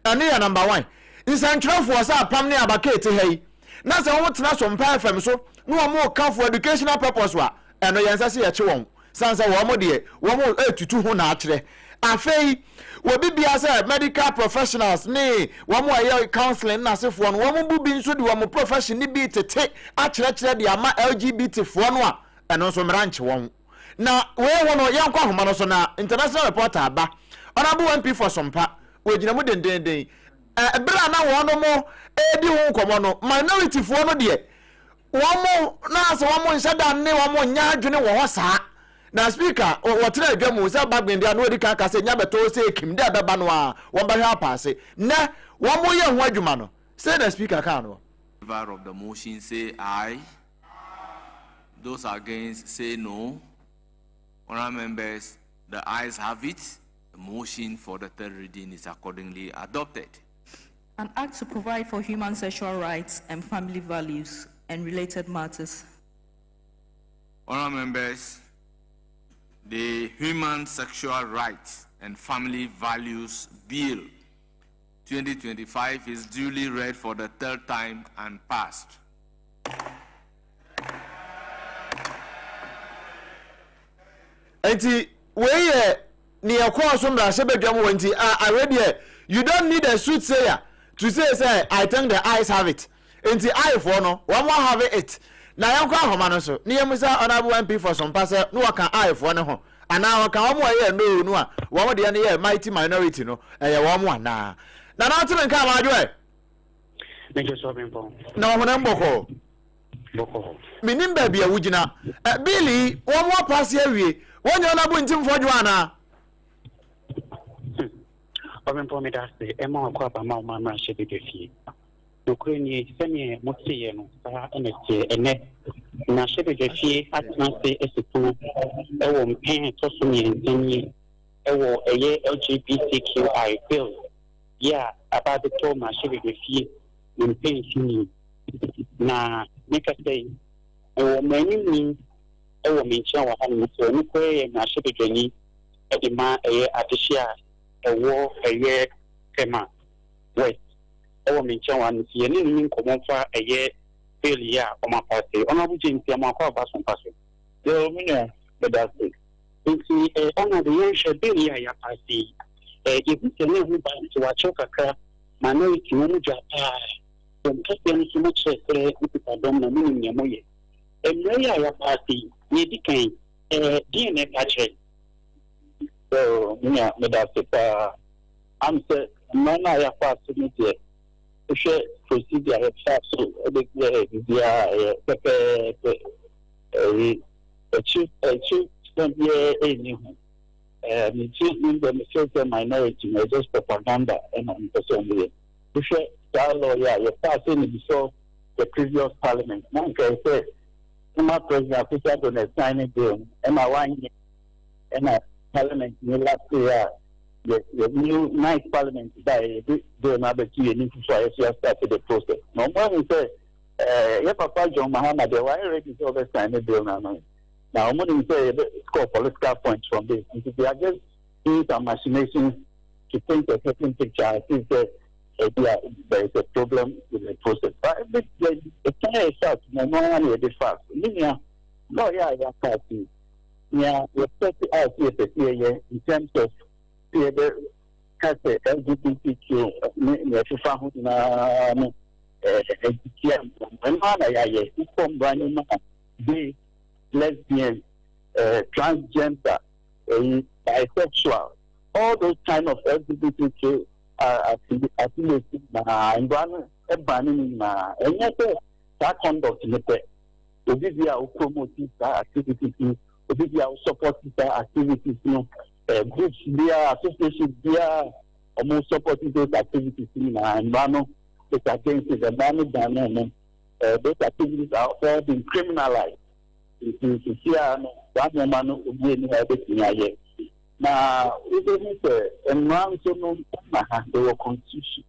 Ɛno yɛ number one. Nsɛntwerɛfoɔ sɛ Apam ne Abakee te ha yi, na sɛ wɔn tena Sompa FM so na wɔn reka for educational purpose a, ɛno yɛn nsɛ sɛ yɛkye wɔn, sane sɛ wɔn deɛ wɔn retutu ho na akyerɛ. Afei, wɔbi bia sɛ medical professionals ne wɔn a ɛyɛ counseling ne n'asefoɔ no, wɔn bu bi nso de wɔn profession no bi tete akyerɛkyerɛ de ama LGBT foɔ no a, ɛno nso mmara nkye wɔn. Na wei ho no, yɛnkɔ ahoma no so na international reporter aba. Honourable MP for Sompa, wɔgyina mu dendeenden. Ɛberɛ a na wɔnom redi ho nkɔmmɔ no, minority foɔ no deɛ, wɔn na sɛ wɔn nhyɛ da ne wɔn nyɛ adwene wɔ hɔ saa. Na speaker, wɔtena adwa mu sɛ Bagbin deɛ ano adi kan ka sɛ nya bɛtɔ sɛ ekim dɛ ɛbɛba no a, wɔn bɛhwɛ apaase. Nnɛ, wɔn yɛ ho adwuma no, sei na speaker kaa no. Favor of the motion say aye. Those against say no. Honourable members, the ayes have it. The motion for the third reading is accordingly adopted. An act to provide for human sexual rights and family values and related matters. Honourable members, the Human Sexual Rights and Family Values Bill 2025 is duly read for the third time and passed. Nti wei yɛ nea ɛkɔɔ so mmarahyɛbadwam wɔ nti a awei deɛ you don't need a soothsayer to say sɛ I think the eyes have it nti eye foɔ no wɔn have it na yɛnkɔ ahoma no so ne yɛmmisa honourable MP for Sompa sɛ na wɔka eye foɔ no ho anaa wɔka wɔn a ɛyɛ no no a wɔn deɛ no yɛ mighty minority no ɛyɛ wɔn anaa Nana ɔteme nka ama adwo ɛ. Mejọ sọ bempɔn. Na ɔhonam bɔkɔɔ. Bɔkɔɔ. Menim baabi a wogyina. Ɛ bill yi wɔn apaase awie. Wɔnyɛ wɔn abo ntimfoɔ dwo anaa? Hmm. Ɔbempɔn meda ase ɛma wakɔ aba ma ɔma mmarahyɛ badwa fie. Nokorɛ nie, sɛdeɛ moteeɛ no, saa na ɛteɛ. Ɛnnɛ, mmarahyɛ badwa fie atena ase asi pono wɔ mpɛn a ɛtɔ so mmiɛnsa nie wɔ ɛyɛ LGBTQI bill yi a aba abɛtɔ mmarahyɛbadwafie ne mpɛn so nie. Na mekasa yi, mewɔ mmaranimni wɔ me nkyɛn wɔ hanom sɛ ɔno koraa yɛ mmarahyɛbadwani de ma ɛyɛ adehye a ɛwɔ ɛyɛ Tema West wɔ me nkyɛn wɔ hanom nti yɛne no ni nkɔmmɔ mfa ɛyɛ bill yi a wɔapaase. Honourable James Amoako Aba so mpa so. Yoo me nua, meda ase. Nti eh, Honourable yɛnhwɛ bill yi a yɛapaase yi, eh, yɛhu sɛ na ɛho ba nti wɔakyɛw kakra, minority wɔn mu dwa paa, wɔn kɛseɛ no nso mokyerɛ sɛ mokita dɔm na monim nea moyɛ. Mmara yi a yɛapaase yi, nea ɛdi kan, eh, deɛn na ɛpa kyerɛ? Yoo, me nua, meda ase paa. Am sɛ mmara no a yɛapaase no deɛ, wohwɛ procedure a yɛfaa so de yɛɛ biribiara a, ɛyɛ pɛpɛɛpɛ. Ɛyi, akyi akyi fa biara nni ho. Ɛɛ me ti me deɛ me feel sɛ minority no just propaganda ɛna wɔn pɛ sɛ wɔn yɛ. Wohwɛ saa law yi a yɛ pass no before the previous parliament na nka ɛsɛ former president Akufo Addo na sign ne bill no ɛna wanyɛ ɛna parliament ni last year a yɛ yɛ new ninth parliament ba yɛ yɛde bill no abɛto yɛ ni fufu a yɛso yɛ start the process na wɔn ahu sɛ Eh, yɛ papa John Mahama deɛ wayɛ ready sɛ ɔbɛ sign ne bill no ano. Na wɔn nim sɛ yɛbɛ score political points from this. Nti they are just doing some machinations to paint a certain picture as if sɛ ebi a there is a problem with the process. But ebi deɛ ɛsan yɛ fast na ɛno ara na yɛde fast. Ne nua law yɛ a yɛapaase nea yɛ set out yɛ pɛ sɛ yɛyɛ in terms of. Yɛbɛka sɛ LGBTQ ne nea ɛfefa ho nyinaa no ɛtia mmara no. Ɛno ara na yɛayɛ. Wokɔ mmara no mu a, gay, lesbian, transgender, ɛyi, bisexual, all those kind of LGBTQ affiliates nyinaa, mmara no ban ne nyinaa. Ɛnyɛ sɛ saa conduct no pɛ. Obi bi a wo promote saa activities no, obi bi a wo support saa activities no, groups biara, associations biara, wɔn support those activities nyinaa, mmara no is against it. Mmara no ban no no. Those activities are all been criminalized. Nti sisi a no, saa nneɛma no obi ani ha ebetumi ayɛ. Na wobɛhu sɛ mmara nso no ma ha, yɛwɔ constitution,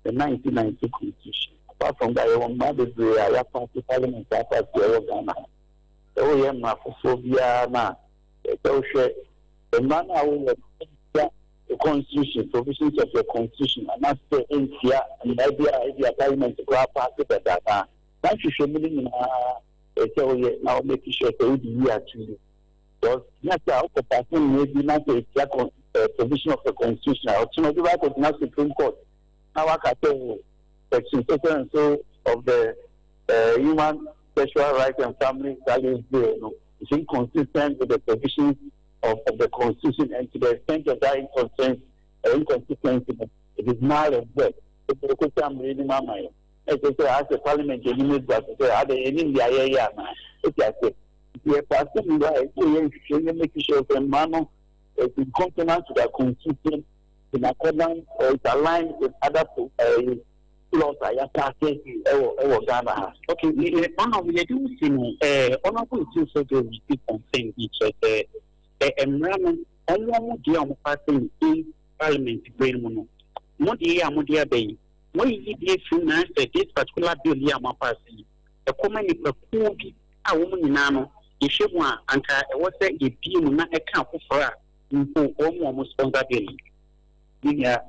the 1990 constitution. Apart from that, yɛwɔ mmara bebree a yɛapass, parliament apass, yɛwɔ Ghana ha. Sɛ woyɛ mmara foforɔ biara no a, sɛ wohwɛ mmara no a woyɛ no, ɛntia the constitution, provisions of the constitution, anaasɛ ɛntia mmara bi a ebi a parliament koraa pass dada na saa nhwehwɛmu no nyinaa ɛsɛ woyɛ na wo make sure sɛ wode yi ato yi, because nyɛ sɛ a wokɔ pass mmara bi na sɛ ɛtia provision of the constitution a, ɔkyena obi baakɔgyina Supreme Court na waka sɛ section so so and so of the Human Sexual Rights and Family Values Bill no is inconsistent with the provisions of the constitution, and to the extent of that inconsistency, it is null and void. Ɛkɔkɔsi amere anim ama yɛ ɛkyɛ sɛ asɛ parliament anim egu ase sɛ ade anim deɛ ayɛyɛ ana ɛti ase. Nti yɛ pass mmara a, ɛsɛ yɛ nhwehwɛ yɛ make sure sɛ mmara no is in consonance to the constitution, in accordance or is aligned with other laws a yɛapass ɛwɔ Ghana ha. Okay, honorable, yɛde wo si no, honorable nti de receive consent bi kyerɛ sɛ mmara no ɔmo deɛ a ɔmo pass no in parliament bere mu no, mo deɛ yi a mo de aba yi, mo yiyi bi efiri na sɛ this particular bill yi a mo apass yi ɛkɔma nipakuo bi a wɔn nyinaa no yɛhwɛ mu a, anka ɛwɔ sɛ yɛbie mu na ɛka afoforɔ a mpo wɔn a wɔn sponsor bill yi. Ne nua,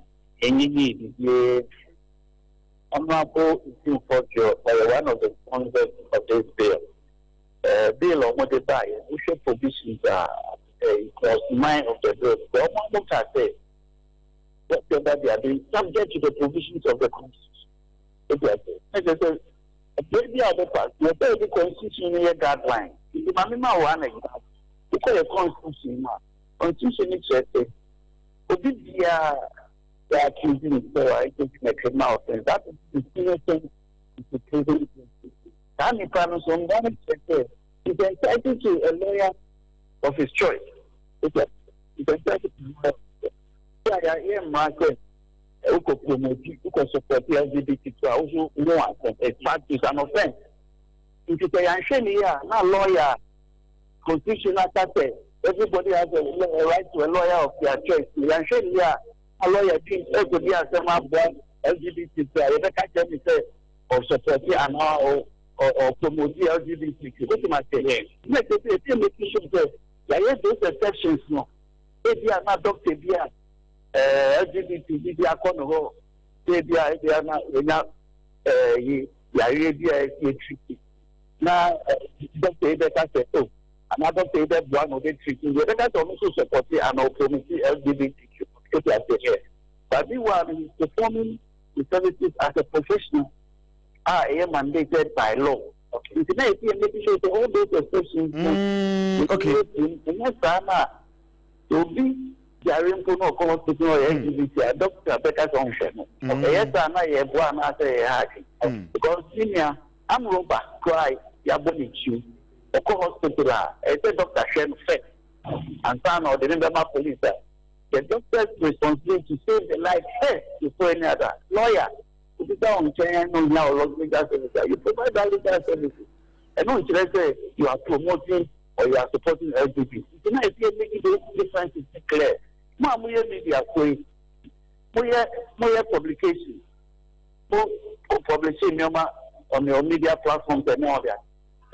ɛnyɛ yie bibie. Honorable Ntimfo ɔyɛ one of the sponsors of this bill. Bill a wɔde baeɛ, wohwɛ provisions a clause 9 of the bill, sɛ wɔn ka sɛ whatever they are doing, subject to the provisions of the constitution. Ebi ase. Ɛsɛ sɛ ɛbɛn bi a wɔbɛpa, yɛbɛn bi constitution no yɛ guideline. Nti maame ma wɔ ana example. Wokɔ yɛ constitution mu a, constitution no kyerɛ sɛ obi biara yɛ accuse no sɛ wa engage in a criminal offence, that is innocent to proven guilty. Saa nipa no so, mmara no kyerɛ sɛ he is entitled to a lawyer of his choice. Okay. He is entitled to a lawyer of his choice. Sɛ yɛ mmara sɛ wokɔ promote, wokɔ support LGBT a woso no asɛm, in fact it's an offence. Nti sɛ yɛanhwɛ ne yie a, na lawyer constitution aka sɛ everybody has a right to a lawyer of their choice. Yɛanhwɛ ne yie a, na lawyer bi ɛkɔdi asɛm aboa LGBT a, yɛbɛka kyerɛ ne sɛ ɔsupport anaa ɔpromote LGBTQ. Wotum ase na ɛsɛ sɛ ɛsɛ make sure sɛ yɛayɛ those exceptions no. Ebi a na doctor bi a LGBT bi akɔ ne hɔ sɛ ebi a na yɛnya yi yareɛ bi a ɛsi etreat, na doctor yi bɛka sɛ o, anaa doctor yi bɛboa na ɔbɛ treat, yɛbɛka sɛ ɔno nso support anaa ɔpromote LGBTQ. Eti ase yɛ, but meanwhile he is performing the services as a professional a ɛyɛ mandated by law. Nti na yɛsi yɛ make sure sɛ all those exceptions no ɛnyɛ saa na obi yare mpo na ɔkɔ hospital na ɔyɛ LGBT a, doctor bɛka sɛ ɔnhwɛ no. Ɛyɛ saa na yɛboa anaasɛ yɛ ha adwe? Because senior amroba koraa yɛabɔ ne tuo, ɔkɔ hospital a, ɛyɛ sɛ doctor hwɛ no first ansa na ɔde ne bɛma police a, the doctor's responsibility to save the life first before any other lawyer. Obisa wɔn nkyɛn na ohia wɔ legal service a, you provide that legal service. Ɛno nkyerɛ sɛ you are promoting or you are supporting LGBT. Nti na esi make those differences clear. Mo a moyɛ media so yi, moyɛ publication, mo publish nneɛma on your media platforms ɛne ɔde a,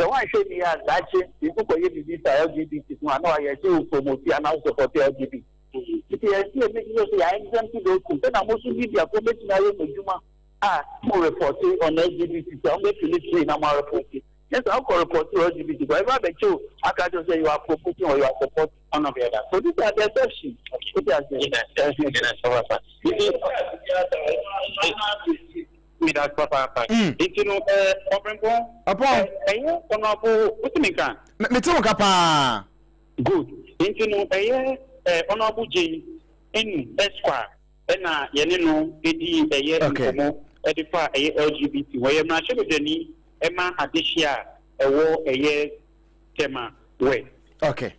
sɛ wɔanhwɛ ni a, daakye biribi kɔyɛ biribi fa LGBT ho a, na wayɛ sɛ wo promote anaa wo support LGBT. Nti yɛsi yɛ make sure sɛ yɛ exempt those things, ɛna mo nso media fo bɛtumi ayɛ mo adwuma a mo report on LGBT sɛ wɔn bɛ feel free na mo areport. Yes, akɔ report LGBT kɔ ɛfɛ abɛkyɛw aka kyerɛ sɛ you are promoting or you are supporting one of the other. So these are the exceptions. Wote aseɛ? Meda ase papaapa. Nti no, Ɔbrempɔn, Ɔpɔn. Ɛyɛ Honourable, wote me nka? Mete wo nka paa. Good. Nti no, ɛyɛ Honourable James Enu Esquire ɛna yɛne no dii ɛyɛ nkɔmmɔ ɛde fa ɛyɛ LGBT ho. Ɔyɛ mmarahyɛbadwani ɛma adehye a ɛwɔ ɛyɛ Tema West. Okay.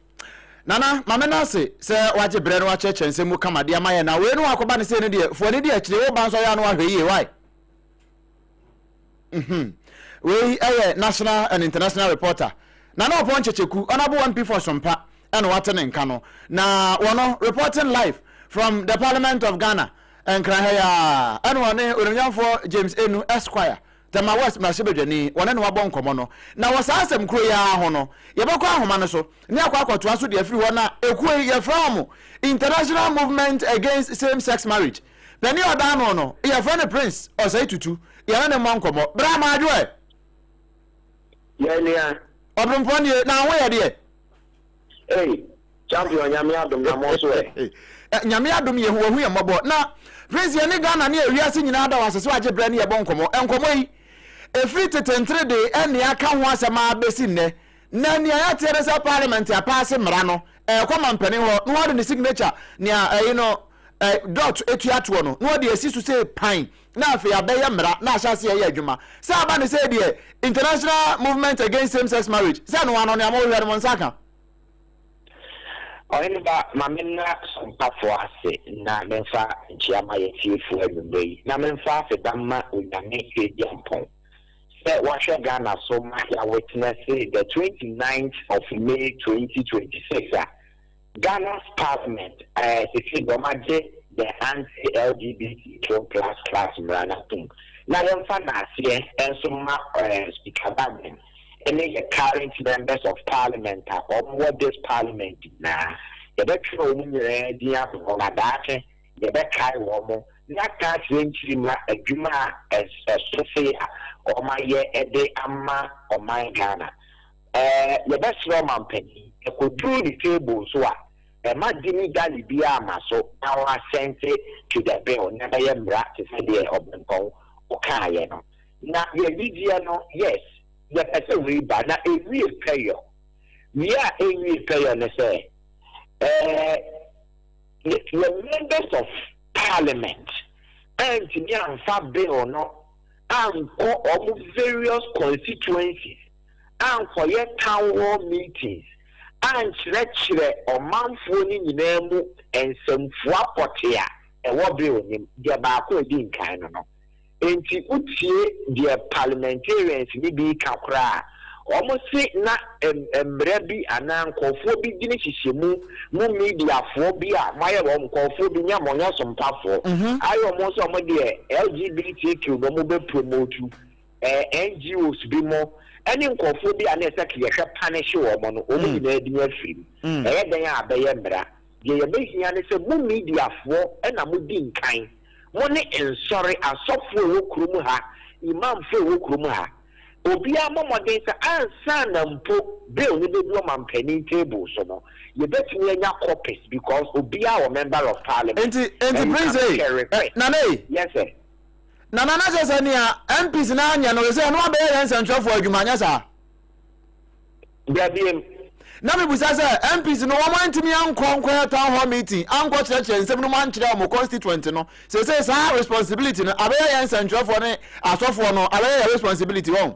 Nana, ma me ase sɛ wagye berɛ no wakyerɛkyerɛ nsɛm mu kama de ama yɛn na wei no wakɔba ne sei no deɛ foani di akyire wo ba nso ɔyɛ ano ahwɛ yie why? Mhm. Wei ɛyɛ national and international reporter. Nana Ɔpɔn Kyekyeku, Honorable MP for Sompa, ɛna wate ne nka no. Na wɔno reporting live from the Parliament of Ghana, Nkran ha yi ara, ɛna ɔne Onimnyamfoɔ James Enu Esquire Tema West mmarahyɛbadwani, wɔne no abɔ nkɔmmɔ no. Na wɔ saa asɛm koro yi ara ho no, yɛbɛkɔ ahoma no so ne akɔ akɔtoa so de afiri hɔ. Na ekuo yi, yɛfrɛ wɔn International Movement Against Same Sex Marriage. Panin a ɔda ano no, yɛfrɛ no Prince Osei Tutu. Yɛne no mmɔ nkɔmmɔ. Bra Maadwo ɛ! Yɛn nua. Ɔbrempɔn nie, na ho yɛ deɛ? Ei, Champion Nyame adom na mo nso ɛ? Nyame adom yɛ wahu yɛn mmɔbɔ. Na Prince yɛne Ghana ne ewiase nyinaa da wo ase sɛ wagye berɛ ne yɛbɔ nkɔmmɔ. Nkɔmmɔ yi, ɛfiri tete nterede ɛne aka ho asɛm ara bɛsi nnɛ. Na nea yɛateɛ ne sɛ parliament apaase mmara no, ɛrekɔ mampanin hɔ na wɔde ne signature, nea ɛyi no, dot tua toɔ no, na wɔde asi so sɛ pan, na afei abɛyɛ mmara na ahyɛ aseɛ ɛyɛ adwuma. Sɛ aba ne sɛ deɛ International Movement Against Same-Sex Marriage, sɛ no ano nea mohwehwɛ no mo nsa aka. Ɔhene ba, ma menna Sompafoɔ ase na memfa nkyea ma yɛn atiefoɔ anwummerɛ yi, na memfa aseda mma Onyame Tweaduampɔn sɛ wahwɛ Ghana so ma yɛawitnɛse the 29th of May 2026 a Ghana's parliament sesei deɛ wɔagye the anti-LGBTQ plus class mmara no atom, na yɛmfa naaseɛ nso ma Speaker Bagbin ne yɛ current members of parliament a wɔn wɔ this parliament nyinaa. Yɛbɛtwerɛ wɔn nyinaa din ato hɔ na daakye yɛbɛkae wɔn na yɛaka akyerɛ nkyirimma adwuma a ɛso sei a wɔn ayɛ de ama ɔman Ghana. Yɛbɛsrɛ ɔmanpanin, ɛkɔduru ne table so a, ɛma dilly dally biara mma so na wɔn assent to the bill na ɛbɛyɛ mmara te sɛ deɛ Ɔbɛmpɔn wokaeɛ no. Na yɛn anigyeɛ no, yes, yɛpɛ sɛ wei ba na ɛwie pɛyɔ. Wie a ɛnwie pɛyɔ ne sɛ, ɛɛ, yɛ members of parliament antumi amfa bill no ankɔ wɔn various constituencies ankɔyɛ town hall meetings ankyerɛkyerɛ ɔmanfoɔ no nyinaa mu nsɛmfua pɔtee a ɛwɔ bill no mu, deɛ baako a ɛdi nkan no no. Enti wotie deɛ parliamentarians no bi reka koraa a, wɔse na mmara bi anaa nkurɔfoɔ bi dwene hyehyɛ mu, mo mediafoɔ bi a moayɛ wɔn nkurɔfoɔ bi nyɛ mo nyɛ sompafoɔ, ayɛ wɔn sɛ wɔn deɛ LGBTQ na wɔbɛ promote, NGOs bi mo ne nkurɔfoɔ bi a na ɛsɛ yɛhwɛ punish wɔn no, wɔn nyinaa din afiri mu. Ɛyɛ dɛn a abɛyɛ mmara? Deɛ yɛbɛhia ne sɛ mo mediafoɔ na modi nkan, mo ne nsɔre, asɔfoɔ a ɛwɔ kurom ha, imamfoɔ a ɛwɔ kurom ha, obiara mmɔ mmɔden sɛ ansa na mpo bill no bɛdu ɔmampanin table so no, yɛbɛtumi anya copies because obiara wɔ member of parliament. Enti, enti And you Prince can ei, make a eh, request. Nana ei. Yes sir. Nana na kyerɛ sɛ nea MPs no anyɛ no, sɛ ɛno abɛyɛ yɛn nsɛntwerɛfoɔ adwuma, anyɛ saa? Bra biem. Na mebisa sɛ, MPs no wɔn antumi ankɔ nkɔyɛ town hall meeting ankɔ kyerɛkyerɛ nsɛm no mu ankyerɛ wɔn constituent no, seesei saa responsibility no abɛyɛ yɛn nsɛntwerɛfoɔ ne asɔfoɔ no abɛyɛ yɛn responsibility wɔn?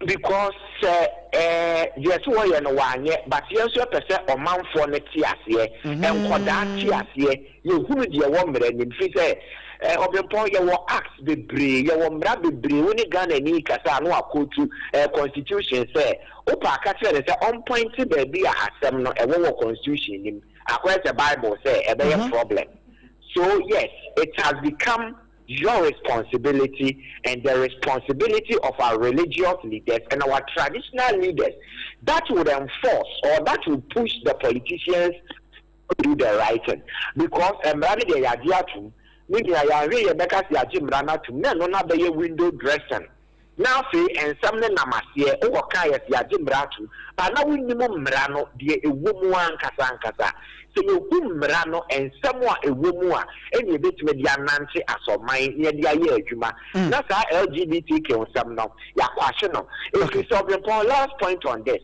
Because sɛ eh, deɛ ɛsɛ wɔyɛ no wɔanyɛ, but yɛn nso yɛpɛ sɛ ɔmanfoɔ no te aseɛ, nkwadaa te aseɛ, yɛhunu deɛ ɛwɔ mmara no mu, firi sɛ eh, Ɔbempɔn, yɛwɔ acts bebree, yɛwɔ mmara bebree, wo ne Ghanani kasa a na wakootu eh, constitution sɛ, wopɛ a ka kyerɛ no sɛ ɔmpointe baabi a asɛm no ɛwɔ wɔ constitution no mu, akɔyɛ sɛ Bible sɛ ɛbɛyɛ problem. So yes, it has become your responsibility and the responsibility of our religious leaders and our traditional leaders that would enforce or that would push the politicians to do the right thing, because mmara no deɛ yɛagye atom. Me nua, yɛanhwɛ yɛ bɛka sɛ yɛagye mmara no atom na ɛno no abɛyɛ window dressing. Na afei nsɛm no nam aseɛ, wokɔ ka a yɛse yɛagye mmara atom, but na wonnim mmara no deɛ ɛwɔ mu ankasa ankasa. Sɛ yɛhu mmara no nsɛm a ɛwɔ mu a, ɛna yɛbɛtumi de anante as ɔman na yɛde ayɛ adwuma. Na saa LGBTQ nsɛm no, yɛakwahye no. Ɛfiri sɛ Ɔbrempɔn, last point on this,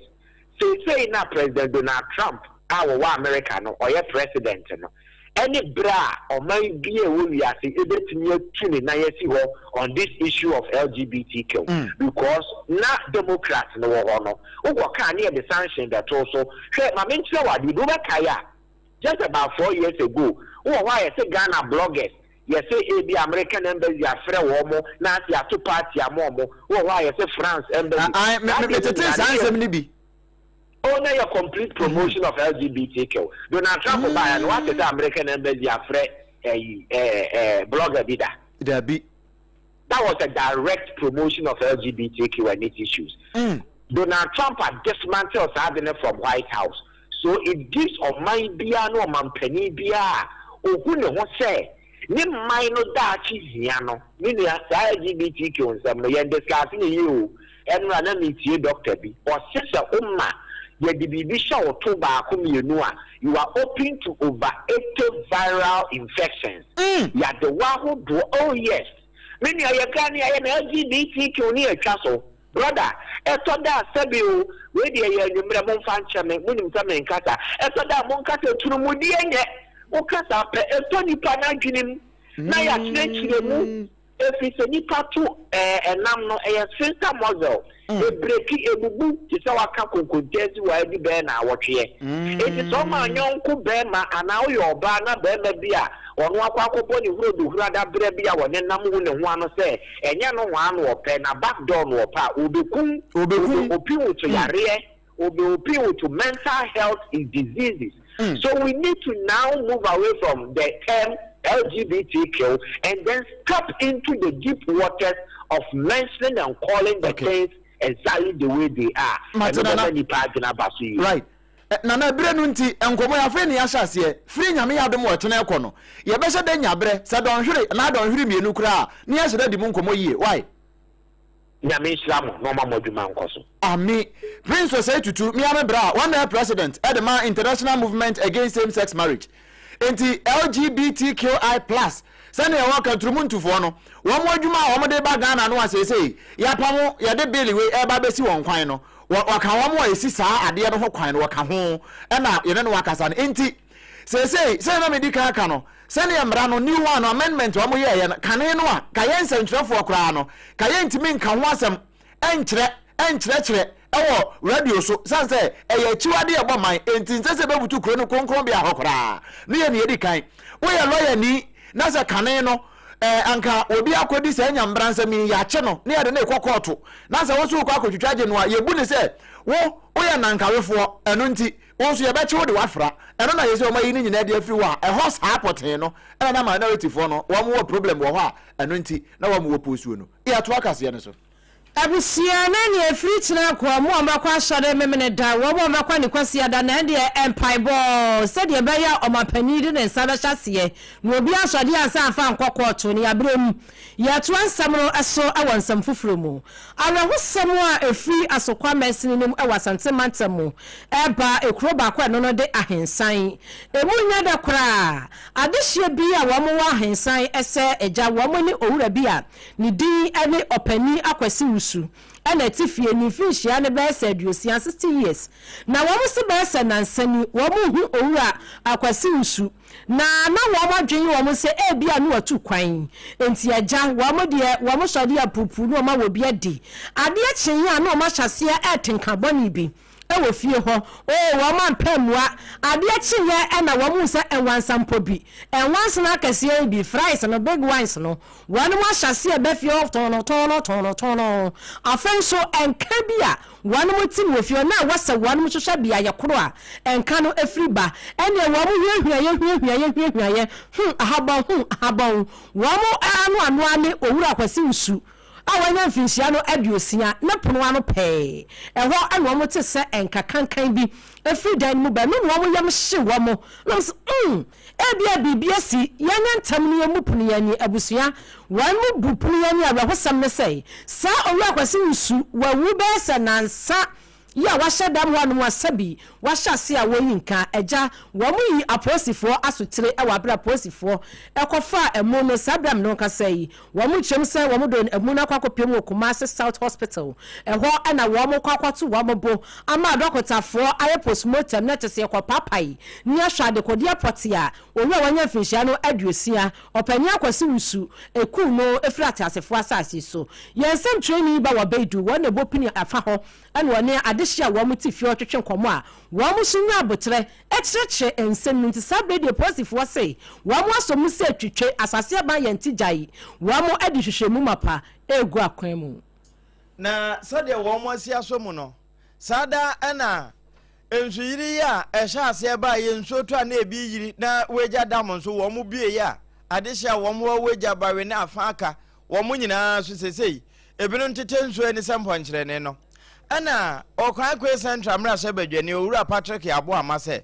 seesei no a President Donald Trump a wɔwɔ America no, ɔyɛ president no, ɛne berɛ a ɔman biara a ɛwɔ wiase bɛtumi atu ne nan asi hɔ on this issue of LGBTQ because na Democrats no wɔ hɔ no, wokɔka a ne yɛde sanction bɛto so. Hwɛ, ma menkyerɛ wo adeɛ bi, wobɛkae a, just about 4 years ago, wowɔ hɔ a yɛse Ghana bloggers, yɛse ebi American embassy afrɛ wɔn na ase ato party ama wɔn, wowɔ hɔ a yɛse France embassy. Saa deɛ no Metete nyinaa saa ne yɛ nsɛm no bi. Oh, na yɛ complete promotion of LGBTQ. Donald Trump baeɛ no, wate sɛ American embassy afrɛ ɛyi ɛɛ ɛɛ blogger bi da? Dabi. That was a direct promotion of LGBTQ and its issues. Donald Trump had dismantled saa ade no from White House. So it gives ɔman biara ne ɔmampanin biara a ohu ne ho sɛ ne man no daakye hia no. Me nua, saa LGBTQ nsɛm no, yɛn discuss no yie o. Ɛnora na metie doctor bi, ɔse sɛ woma yɛde biribi hyɛ wo to baako mmienu a, you are open to over 80 viral infections. Yadewa ahodoɔ, oh yes. Me nua, yɛka ne yɛayɛ no LGBTQ ne yɛatwa so. Brother, ɛtɔ da a sɛbe o, wei deɛ ɛyɛ anwummerɛ, momfa nkyɛ me, monim sɛ menkasa. Ɛtɔ da a monkasa, aturumudie nyɛ. Wokasa pɛ, ɛtɔ nipa no adwene mu na yɛakyerɛkyerɛ mu. Ɛfiri sɛ nipa to ɛnam no, ɛyɛ sphincter muscle, ɛbreki, ɛbubu te sɛ waka konkontaasi wɔ adi bɛyɛ naawɔtweɛ. Enti sɛ ɔma yɔnko bɛrima anaa woyɛ ɔbaa na bɛrima bi a ɔno akɔ akɔbɔ ne hurodohuro adaberɛ bi a wɔne nam hu ne ho ano sɛ ɛnyɛ no hwaa na ɔpɛ na back door na ɔpɛ a, ɔbɛkum, ɔbɛ open wo to yareɛ, ɔbɛ open wo to mental health diseases. So we need to now move away from the term LGBTQ and then step into the deep waters of mentioning and calling the things exactly the way they are. Mate, Ɛno Nana. bɛma nipa adwene aba so yie. Right. Nana, berɛ no nti, nkɔmmɔ yi afei ne yɛahyɛ aseɛ. Firi Nyame yɛ adom wɔ ɛkyena ɛkɔ no, yɛbɛhyɛ da nya berɛ, sɛ dɔnhwere anaa dɔnhwere mmienu koraa a, ne yɛahyɛ da di mu nkɔmmɔ yie. Wai? Nyame nhyira mo na ɔma mo adwuma nkɔ so. Ami. Prince Osei Tutu, me ara me bra, wɔn na ɛyɛ president de ma International Movement Against Same Sex Marriage. Enti LGBTQI plus, sɛnea wɔka Turumuntufɔɔ no, wɔn adwuma a wɔde ba Ghana no a seesei yɛapamo, yɛde bill wei ɛreba abɛsi wɔn kwan no, wɔ, wɔka wɔn a ɛsi saa adeɛ no ho kwan no, wɔka ho na yɛne no akasa no. Enti seesei, sɛnea na medi kan aka no, sɛnea mmara no, new one no, amendment a wɔyɛeɛ no, kane no a, ka yɛn nsɛntwerɛfoɔ koraa no, ka yɛntumi nka ho asɛm nkyerɛ, nkyerɛkyerɛ wɔ radio so, sane sɛ ɛyɛ akyiwadeɛ a ɛbɔ man, enti nsɛ sɛ ɛbɛbutu kuro no kronkronbea hɔ koraa. Ne yɛ nea ɛdi kan. Woyɛ lɔyani na sɛ kane no, eh, anka obi akɔdi saa nyambra nsɛm yi, yɛakye no na yɛde no rekɔ kɔɔto, na sɛ wo nso wokɔ akɔtwitwa gye no a, yɛbu no sɛ wo, woyɛ nankawefoɔ, ɛno nti, wo nso yɛbɛkye wo de wo afra. Ɛno na yɛsɛ wɔayi ne nyinaa de afiri hɔ a, ɛhɔ saa pɔtee no ɛna na minorityfoɔ no, wɔn wɔ problem wɔ hɔ a, ɛno nti na wɔn wɔ posuo no. Yɛatoa kaseɛ no so. Abusua na nea ɛfiri kyena kɔ, mo a mobɛkɔ asɔre Memeneda, wɔn a wɔbɛkɔ ne Kwasiada, na ɛndeɛ mpaebɔ, sɛdeɛ ɛbɛyɛ a ɔmapanin de ne nsa bɛhyɛ aseɛ, na obi asɔ adeɛ ansa amfa ankɔ kɔɔto no, yɛabrɛ mu. Yɛretoa nsɛm no so wɔ nsɛm foforɔ mu. Awerɛhosɛm a ɛfiri Asokwa mansini no mu wɔ Asante mantam mu reba kuro baako a ɛno no de Ahensan. Ɛmu nyɛ dɛ koraa. Adehyeɛ bi a wɔn wɔ Ahensan sɛ agya wɔn ne owura bi a Ne din ne Ɔpanin Akwasi Wusu ɛna ɛte fie ne mfirinhyia no bɛyɛ sɛ 60, 60 years. Na wɔn se bɛyɛ sɛ nansa ni wɔn nhu Owura Akwasi Wusu na na wɔn adwen ye wɔn sɛ ebia ne watu kwan nti agya wɔn deɛ wɔn sɔre apuupuu ne wɔn awɔ bi adi. Adeɛ kyeeɛ a na wɔn ahyɛaseɛ ɛrete nka bɔne bi wɔ fie hɔ. Oo, wɔn ampɛ ammua. Adeɛ kyeeɛ ɛna wɔn hu sɛ nwansa mpo bi, nwansena akɛseɛ yi bi, fries no, big ones no, Wɔnom ahyɛaseɛ ba fie hɔ tɔnn tɔnn tɔnn tɔnn. Afei nso nka bi a wɔnom te no wɔ fie hɔ na ɛwɔ sɛ wɔnom hwehwɛ beaeɛ koro a nka no firi ba. Ɛnneɛ wɔn huahuaeɛ huahuaeɛ huahuaeɛ, hmm ahabɔn hmm ahabɔn. Wɔn ano ano ara ne Owura Kwasi Wusu a wanya mfinhyia no 60 ne pono ano pɛɛ. Ɛhɔ na wɔn te sɛ nka kankan bi firi dan no mu ba. Ɛno na wɔn yam hye wɔn na wɔn se hmm. Ebia biribi asi, yɛnyɛ ntɛm na yɛmmu pono yi ani. Abusua, wɔn mu bu pono yi ani Awerɛhosɛm ne sɛ, saa Owura Kwasi Wusu, wawu bɛyɛ sɛ nnansa yi a wahyɛ dam hɔ nom a sɛbi wahyɛ ase a wɔreyi nka. Agya, wɔn yi apolisifoɔ asotire wɔ abere a apolisifoɔ kɔfaa amu no saa bere a me ne wo kasa yi. Wɔn kyerɛm sɛ wɔn de amu no akɔ akɔpiem wɔ Kumasi South Hospital. Ɛhɔ na wɔn kɔ akɔto wɔn bo ama adɔkotafoɔ ayɛ postmortem na kyesɛ yɛkɔpaapae ne ahwɛ adekodeɛ pɔtee a owura a wanya mfinhyia no 60, Ɔpanin Akwasi Wusu, kuu no firi ateasefoɔ asase so. Yɛn nsɛmtwerɛni ba wɔ Beidu, wɔn na ɛbɔ pini afa hɔ na wɔne adehye a wɔn te fie hɔ twetwe nkɔmmɔ a wɔn nso nya aboterɛ kyerɛkyerɛ nsɛm no nti saa berɛ deɛ polisifoɔ se wɔn asɔ mu sɛ twitwe asase aban yɛn ti gyae wɔn de nhwehwɛmu mapa regu akwan mu. Na sɛdeɛ wɔn asi asɔ mu no, saa da na nsuyiri yi a ɛhyɛ aseɛ baeɛ, nsuo tɔ a na ebi yiri na wɔagya dam nso wɔn bueɛ a adehye a wɔn wɔ wɔagya bawe ne afa aka wɔn nyinaa nso seesei ebinom tete nsuo ani sɛ mpɔnkyerɛne no. Ɛna Ɔkwan Central mmarahyɛbadwani Owura Patrick Aboama sɛ,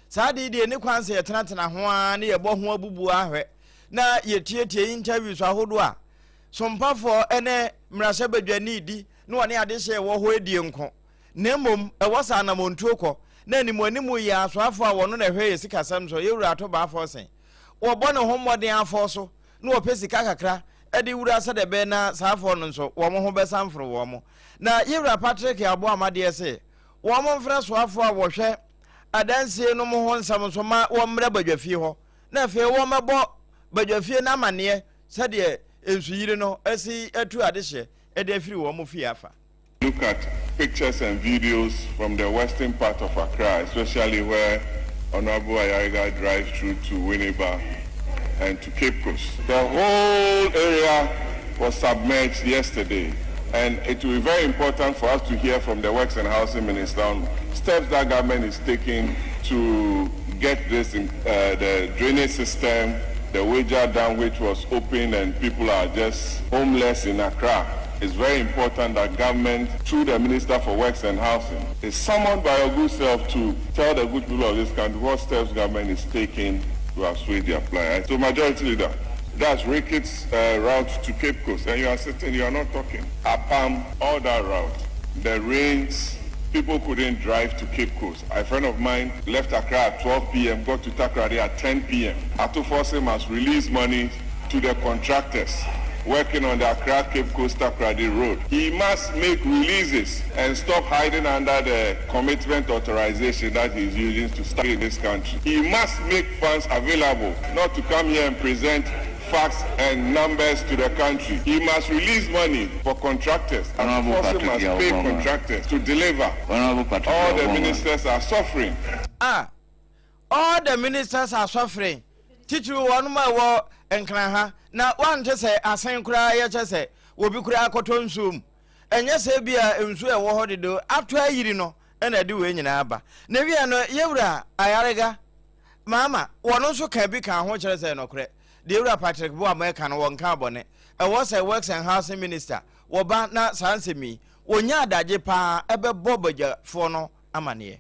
saa ade yi deɛ ɛni kwan sɛ yɛtenatena ho ara ne yɛbɔ ho abubuo ahwɛ na yɛtietie interviews ahodoɔ a sompafoɔ ne mmarahyɛbadwani di na wɔne adehyeɛ ɛwɔ hɔ adie nko na mmom ɛwɔ sɛ anammɔntuo kɔ na animuanimu yɛ asoafoɔ a wɔno na ɛhwɛ yɛ sikasɛm so Yɛwura Ato Baafoɔ wɔbɔ ne ho mmɔden afɔ so na wɔpɛ sika kakra de wura sɛdeɛ ɛbɛyɛ na saa afoɔ no nso wɔn ho bɛsan foro wɔn. Na Yewura Patrick Aboama deɛ se wɔn mfrɛ soafoɔ a wɔhwɛ adansie nom ho nsɛm nso ma wɔmmrɛ badwafie hɔ na afei wɔmmɛbɔ badwafie no amaneɛ sɛdeɛ nsuyiri no asi atu adehyeɛ de afiri wɔn fie afa. Look at pictures and videos from the western part of Accra, especially where Honorable Ayariga drives through to Winneba and to Cape Coast. The whole area was submerged yesterday, and it will be very important for us to hear from the Works and Housing Minister on steps that government is taking to get this in, the drainage system, the Weija Dam, which was open and people are just homeless in Accra. It's very important that government, through the Minister for Works and Housing, is summoned by your good self to tell the good people of this country what steps government is taking to assuage their plight. So, Majority Leader, that's Ricketts route to Cape Coast, and you are sitting, you are not talking. Apam, all that route, the rains, people couldn't drive to Cape Coast. A friend of mine left Accra at 12 p.m., got to Takoradi at 10 p.m. Ato Forson must release money to the contractors working on the Accra Cape Coast Takoradi Road. He must make releases and stop hiding under the commitment authorization that he's using to stay in this country. He must make funds available, not to come here and present facts and numbers to the country. He must release money for contractors. And Forson must pay contractors to deliver. All the ministers are suffering. Ah, all the ministers are suffering. Titiriw wɔnom a ɛwɔ Nkran ha, na woante sɛ asen koraa yɛkyɛ sɛ obi koraa akɔtɔ nsuo mu. Ɛnyɛ sɛ ebia nsuo a ɛwɔ hɔ dedo atɔ ayiri no na ɛde wei nyinaa aba. Na wia no, Yɛwura Ayariga Mahama, wɔno nso kaa bi kaa ho kyerɛ sɛ nokorɛ, deɛ Yɛwura Patrick Boamah ɛka no wɔnkaa bɔne. Ɛwɔ sɛ Works and Housing Minister wɔba na saa nsɛm yi, wɔnya adagye paa ɛbɛbɔ badwafoɔ no amaneɛ.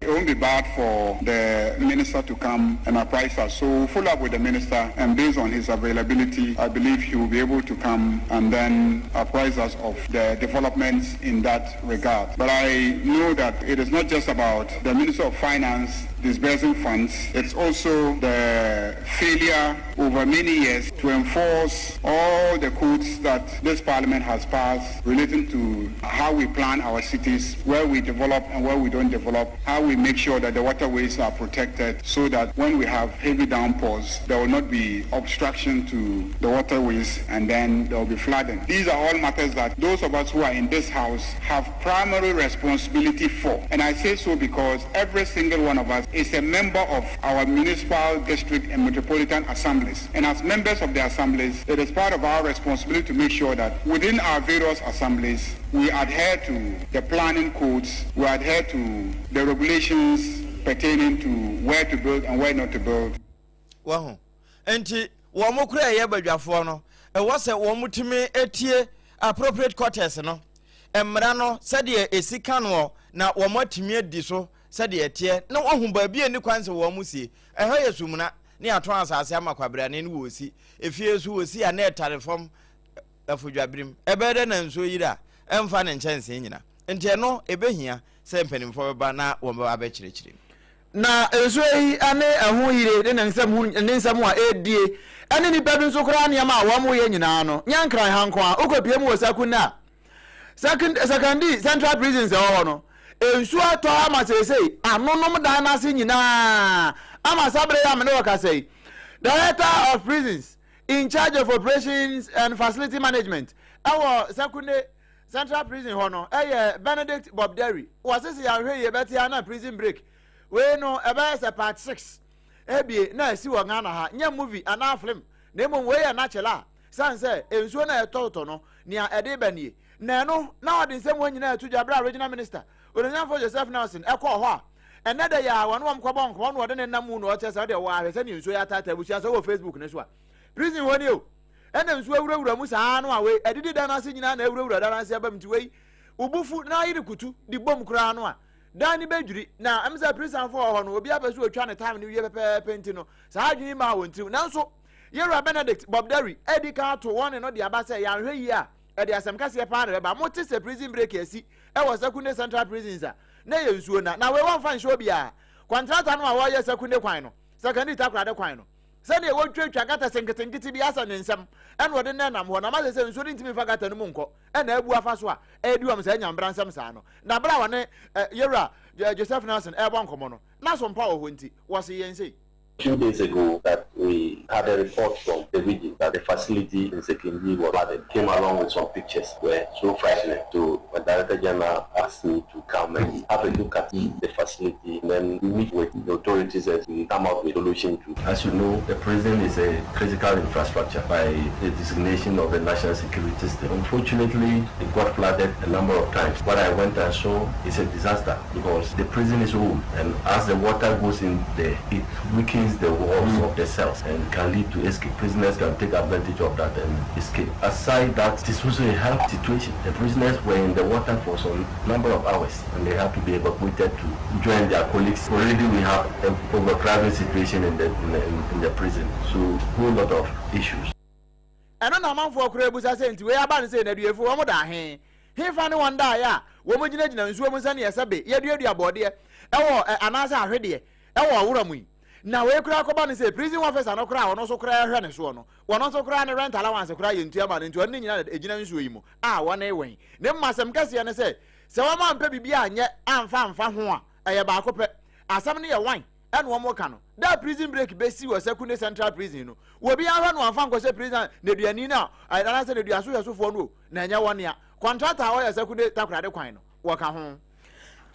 It won't be bad for the minister to come and apprise us. So we'll follow up with the minister, and based on his availability, I believe he will be able to come and then apprise us of the developments in that regard. But I know that it is not just about the Minister of Finance disbursing funds, it's also the failure over many years to enforce all the codes that this parliament has passed relating to how we plan our cities, where we develop and where we don't develop, how we make sure that the waterways are protected so that when we have heavy downpours, there will not be obstruction to the waterways and then there will be flooding. These are all matters that those of us who are in this house have primary responsibility for. And I say so because every single one of us is a member of our municipal, district, and metropolitan assemblies. And as members of the assemblies, it is part of our responsibility to make sure that within our various assemblies, we adhere to the planning codes, we adhere to the regulations pertaining to where to build and where not to build. Wahu? Enti wɔn koraa ɛyɛ badwafoɔ no, ɛwɔ sɛ wɔn tumi tie appropriate quarters no, mmara no sɛdeɛ ɛsi ka noɔ, na wɔn atumi adi so sɛdeɛ ɛteɛ, na wɔahu baabi a ɛni kwan sɛ wɔn sie. Ɛhɔ yɛ sumina. ne yɛatɔn asase ama kwabrane ne wɔsi efie nso wɔsi a na ɛtare fam afodwabirim. Ɛbɛyɛ dɛ na nsuo yiri a ɛmfa ne nkyɛnsee nyina. Nti ɛno ɛbɛhia sɛ mpanimfoɔ bɛba na wɔn bɛba abɛkyerɛkyerɛ mu. Na nsuo yi ne ɛho yire ne ne nsɛm ho ne nsɛm a ɛredie ne nnipa bi nso koraa nneɛma a wɔn yɛ nyinaa no nyɛ Nkran ha nko ara. Wokɔpie mu wɔ Sakunda a, Second, Sekandi Central Prisons ɛwɔ hɔ no, nsuo atɔ ama seesei anonom dan no ase nyinaa ama saa berɛ yi a me ne wo kasa yi, Director of Prisons in charge of Operations and Facility Management ɛwɔ Sekunde Central Prison hɔ no ɛyɛ Benedict Bob Derry. Wɔse sɛ yɛanhwɛ yie bɛte a na prison break wei no ɛbɛyɛ sɛ part 6 ebie na asi wɔ Ghana ha, nyɛ movie anaa film na mmom wei yɛ natural a sane sɛ nsuo no a ɛtɔtotɔ no nea ɛde ba nie. Na ɛno na ɔde nsɛm wei nyinaa ɛto dwa berɛ a Regional Minister Onuonyamfoɔ Joseph Nelson ɛkɔɔ hɔ a ɛnnɛ da yi a wɔne wɔn kɔbɔ nkɔmmɔ na ɔde ne nam mu na ɔkyerɛ sɛ ɔdeɛ wɔ ahwɛ sɛdeɛ nsuo yɛ ataataa abusua sɛ wɔ Facebook no so a prison hɔ nie o ɛna nsuo awurawura mu saa no a wei adidi dan no ase nyinaa na awurawura dan no ase aba mu nti wei wobufu na ayere kutu de bom koraa no a dan no bɛdwiri na ɛm sɛ prisonfoɔ wɔ hɔ no obi apɛ sɛ ɔtwa ne time no wie pɛpɛɛpɛ nti no saa adwene maa wɔn tirim. Nanso yɛwura Benedict Bob Derry adi kan ato wɔne no de aba sɛ yɛanhwɛ yie a ɛde asɛm kɛseɛ paa na ɛbɛba. Mote sɛ prison break asi ɛwɔ Sekunde Central Prisons a na ɛyɛ nsuo na na wei wɔmfa nhyɛ obiara. Kɔntrata no a wɔreyɛ Sekunde kwan no, Sekondi Takoradi kwan no, sɛdeɛ wɔtwatwa gutters nketenkete bi asɛ ne nsam ɛna ɔde no nam hɔ na ama sɛ sɛ nsuo no ntumi mfa gutter no mu nkɔ ɛna abu afa so a ɛredi wɔn saa nyambra nsɛm saa no. Na berɛ a wɔne yɛwura Joseph Nelson ɛrebɔ nkɔmmɔ no, na so mpa wɔ hɔ nti wɔse yɛn sei. Few days ago that we had a report from the region that the facility in Sekondi was flooded, came along with some pictures were so frightening. So my director general asked me to come and have a look at the facility and then meet with the authorities and we come up with a solution to. As you know, the prison is a critical infrastructure by the designation of the national security state. Unfortunately, it got flooded a number of times. What I went and saw is a disaster because the prison is old and as the water goes in there, it weakens the walls of the cells and can lead to escape. Prisoners can take advantage of that and escape. Aside that, it is also a health situation. The prisoners were in the water for some number of hours and they have to be evacuated to join their colleagues. Already we have an overcrowded situation in the, in the, in the prison, so whole lot of issues. Ɛno na amanfoɔ koraa bisa sɛ, Nti wei aba no sei na aduafoɔ wɔn da he? Hefa ne wɔn daeɛ a wɔn gyinagyina nsuo mu sɛdeɛ sɛbe yɛduadua bɔɔdeɛ wɔ ɛ anaasɛ ahwedeɛ wɔ ɔwora mu yi? Na wei koraa kɔba no sɛ prison officer no koraa a ɔno nso koraa hwɛ ne soɔ no, wɔno nso koraa ne rent allowance koraa yɛntua ma no nti ɔne ne nyina na ɛgyina nsuo yi mu a wɔne wɛn. Na mmom asɛm kɛseɛ ne sɛ, sɛ wɔn ampɛ biribi anyɛ amfa amfa ho a, ɛyɛ baako pɛ. Asɛm no yɛ wan? Ɛna wɔn ka no. Da a prison break bɛsi wɔ Sekunde Central Prison no, obi anhwɛ no amfa ankɔhyɛ prison nneduani no a, anaasɛ nneduaso hwɛsofoɔ no o, na ɛnyɛ wɔn nea. Kɔntrata a ɔyɛ Sekunde Takoradi kwan no, wɔka ho.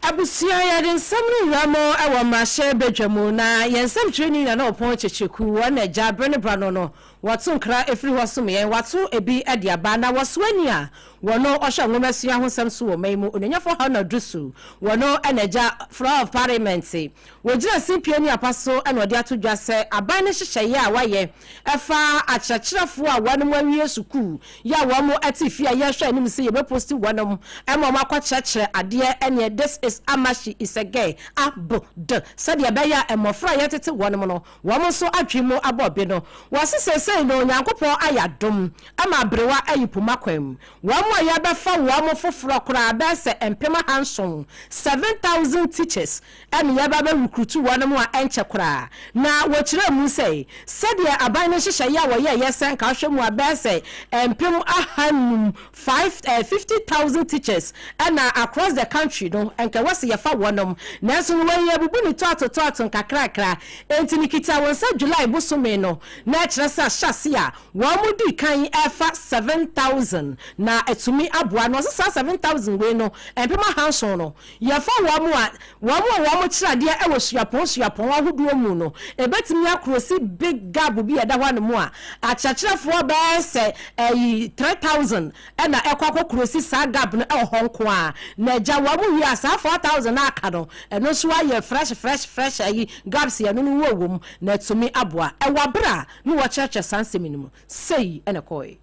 Abusua, yɛde nsɛm no wura mo wɔ mmarahyɛ badwa mu, na yɛn nsɛmtwerɛni Nana Ɔpɔn Kyekyeku, wɔn na agya bere ne bra no no, wɔto nkra firi hɔ som yɛn, wɔato ebi de aba, na wɔsoa ni a wɔno ɔhwɛ nwomasua ho nsɛm so wɔ ɔman yi mu, Onuonyɛfoɔ Haruna Dusu, wɔno na agya Floor of Parliament, Wɔgyina simpie ne apa so na wɔde ato dwa sɛ aban no nhyehyɛeɛ a wɔayɛ ɛfa akyerɛkyerɛfoɔ a wɔnom awie sukuu yi a wɔn te fie a yɛrehwɛ anim sɛ yɛbɛposti wɔnom ma wɔn akɔkyerɛkyerɛ adeɛ ɛneɛ this is ama she is a girl a b d sɛdeɛ ɛbɛyɛ a mmɔfra a yɛtete wɔnom no wɔn nso adwene mu abɔ be no. Wɔse seesei no Onyankopɔn ayɛ adom ama aberewa ayi poma kwan mu. Wɔn a yɛbɛfa wɔn foforɔ koraa bɛyɛ sɛ 7000, 7,000 teachers, na yɛreba abɛrekrutu wɔn a ɛnkyɛ koraa. Na wɔkyerɛɛ mu sɛ, sɛdeɛ aban no nhyehyɛeɛ a wɔyɛeɛ sɛ nka wohwɛ mu a bɛyɛ sɛ 500,000, five, eh, 50,000 teachers na across the country no, nka ɛwɔ sɛ yɛfa wɔnom. Nanso no wei yɛabubu no tɔɔto tɔɔto nkakrakra. Enti no kita wo nsa July bosome no, na ɛkyerɛ sɛ ahyɛase a wɔdii kan refa 7,000 na atumi aboa. Na ɔse saa 7,000 wei no, 7000 no, Yɛfa wɔn a wɔn a wɔkyerɛ adeɛ wɔ suapɔn suapɔn ahodoɔ mu no, ɛbɛtumi akrosi big gap bi a ɛda hɔ anom a, akyerɛkyerɛfoɔ bɛyɛ sɛ ɛyi 3,000 na ɛkɔ akɔ krosi saa gap no wɔ hɔ nko ara. Na agya wɔn wie a, saa 4,000 no a aka no, ɛno nso ayɛ fresh fresh fresh ayi gaps ɛno no wɔ wɔ mu na atumi aboa. Ɛwɔ berɛ a na wɔkyerɛkyerɛ saa nsɛm yi no mu, sei na ɛkɔɔe.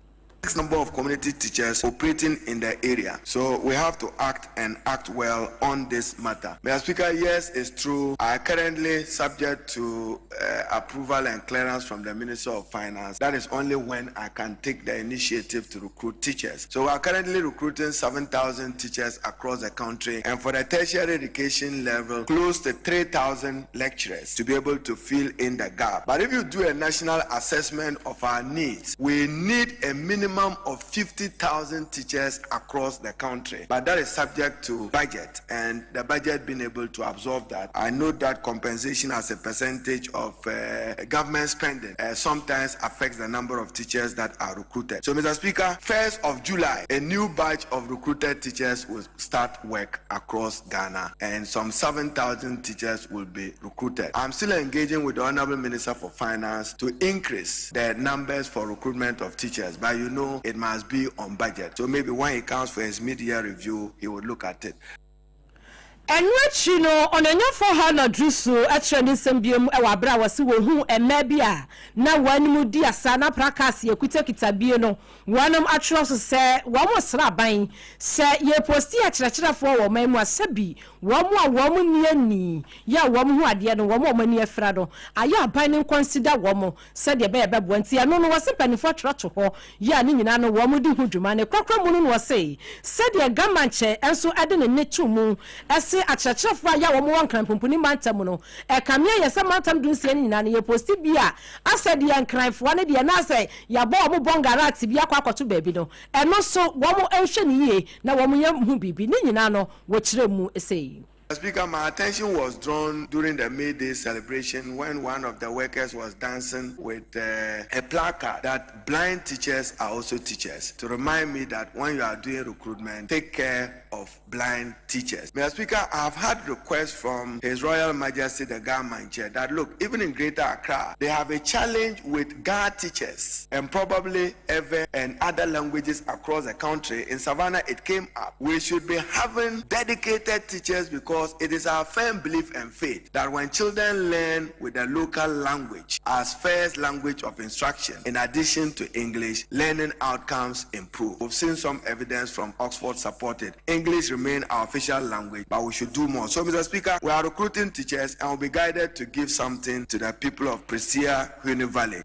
Number of community teachers operating in the area. So we have to act and act well on this matter. Mr. Speaker, yes, it's true. I currently subject to uh, approval and clearance from the Minister of Finance. That is only when I can take the initiative to recruit teachers. So we are currently recruiting 7,000 teachers across the country, and for the tertiary education level, close to 3,000 lecturers to be able to fill in the gap. But if you do a national assessment of our needs, we need a minimum of 50,000 teachers across the country. But that is subject to budget and the budget being able to absorb that. I know that compensation as a percentage of uh, government spending uh, sometimes affects the number of teachers that are recruited. So, Mr. Speaker, 1st of July, a new batch of recruited teachers will start work across Ghana and some 7,000 teachers will be recruited. I'm still engaging with the Honorable Minister for Finance to increase the numbers for recruitment of teachers, but you know it must be on budget. So maybe when he comes for his mid-year review, he would look at it. Ɛno akyi no, Ɔnuonyamfoɔ Haruna Drisu kyerɛɛ ne nsɛm bio wɔ aberɛ a wɔse wɔhuu mmaa bi a na wɔnom di asa na prakaase akutakita bie no wɔnom atwerɛ so sɛ wɔn resrɛ aban sɛ yɛreposti akyerɛkyerɛfoɔ wɔ ɔman mu a sɛbi wɔn a wɔn nni ani yɛ a wɔn hu adeɛ no wɔn a wɔn ani afira no ayɛ aban no nkɔnsida wɔn sɛdeɛ ɛbɛyɛ ɛbɛboa nti ɛno no wɔse mpaninfoɔ atwerɛ to hɔ yɛ a ne nyinaa no wɔn di ho dwuma ne korakora mu no na wɔse sɛdeɛ Gamankyɛ nso de ne nne too mu se akyerɛkyerɛfoɔ a yɛ a wɔn wɔ Nkran Pumpuni mantam no ɛkame ayɛ sɛ mantam dunsia no nyinaa no yɛ posti bi a asɛ deɛ Nkranfoɔ no deɛ na asɛ yɛabɔ wɔn bɔngarat bi akɔ akɔto baabi no ɛno nso wɔn nhwɛ no yie na wɔn yɛ ho biribi ne nyinaa no wɔkyerɛ mu sei. Speaker, my attention was drawn during the May Day celebration when one of the workers was dancing with uh, a placard that blind teachers are also teachers to remind me that when you are doing recruitment, take care of blind teachers. Mr. Speaker, I have had requests from His Royal Majesty the Ga Mantse that look, even in Greater Accra, they have a challenge with Ga teachers and probably Ewe and other languages across the country. In Savannah, it came up. We should be having dedicated teachers because it is our firm belief and faith that when children learn with the local language as first language of instruction, in addition to English, learning outcomes improve. We've seen some evidence from Oxford supported. English remain our official language, but we should do more. So, Mr. Speaker, we are recruiting teachers and will be guided to give something to the people of Prestea, Huni Valley.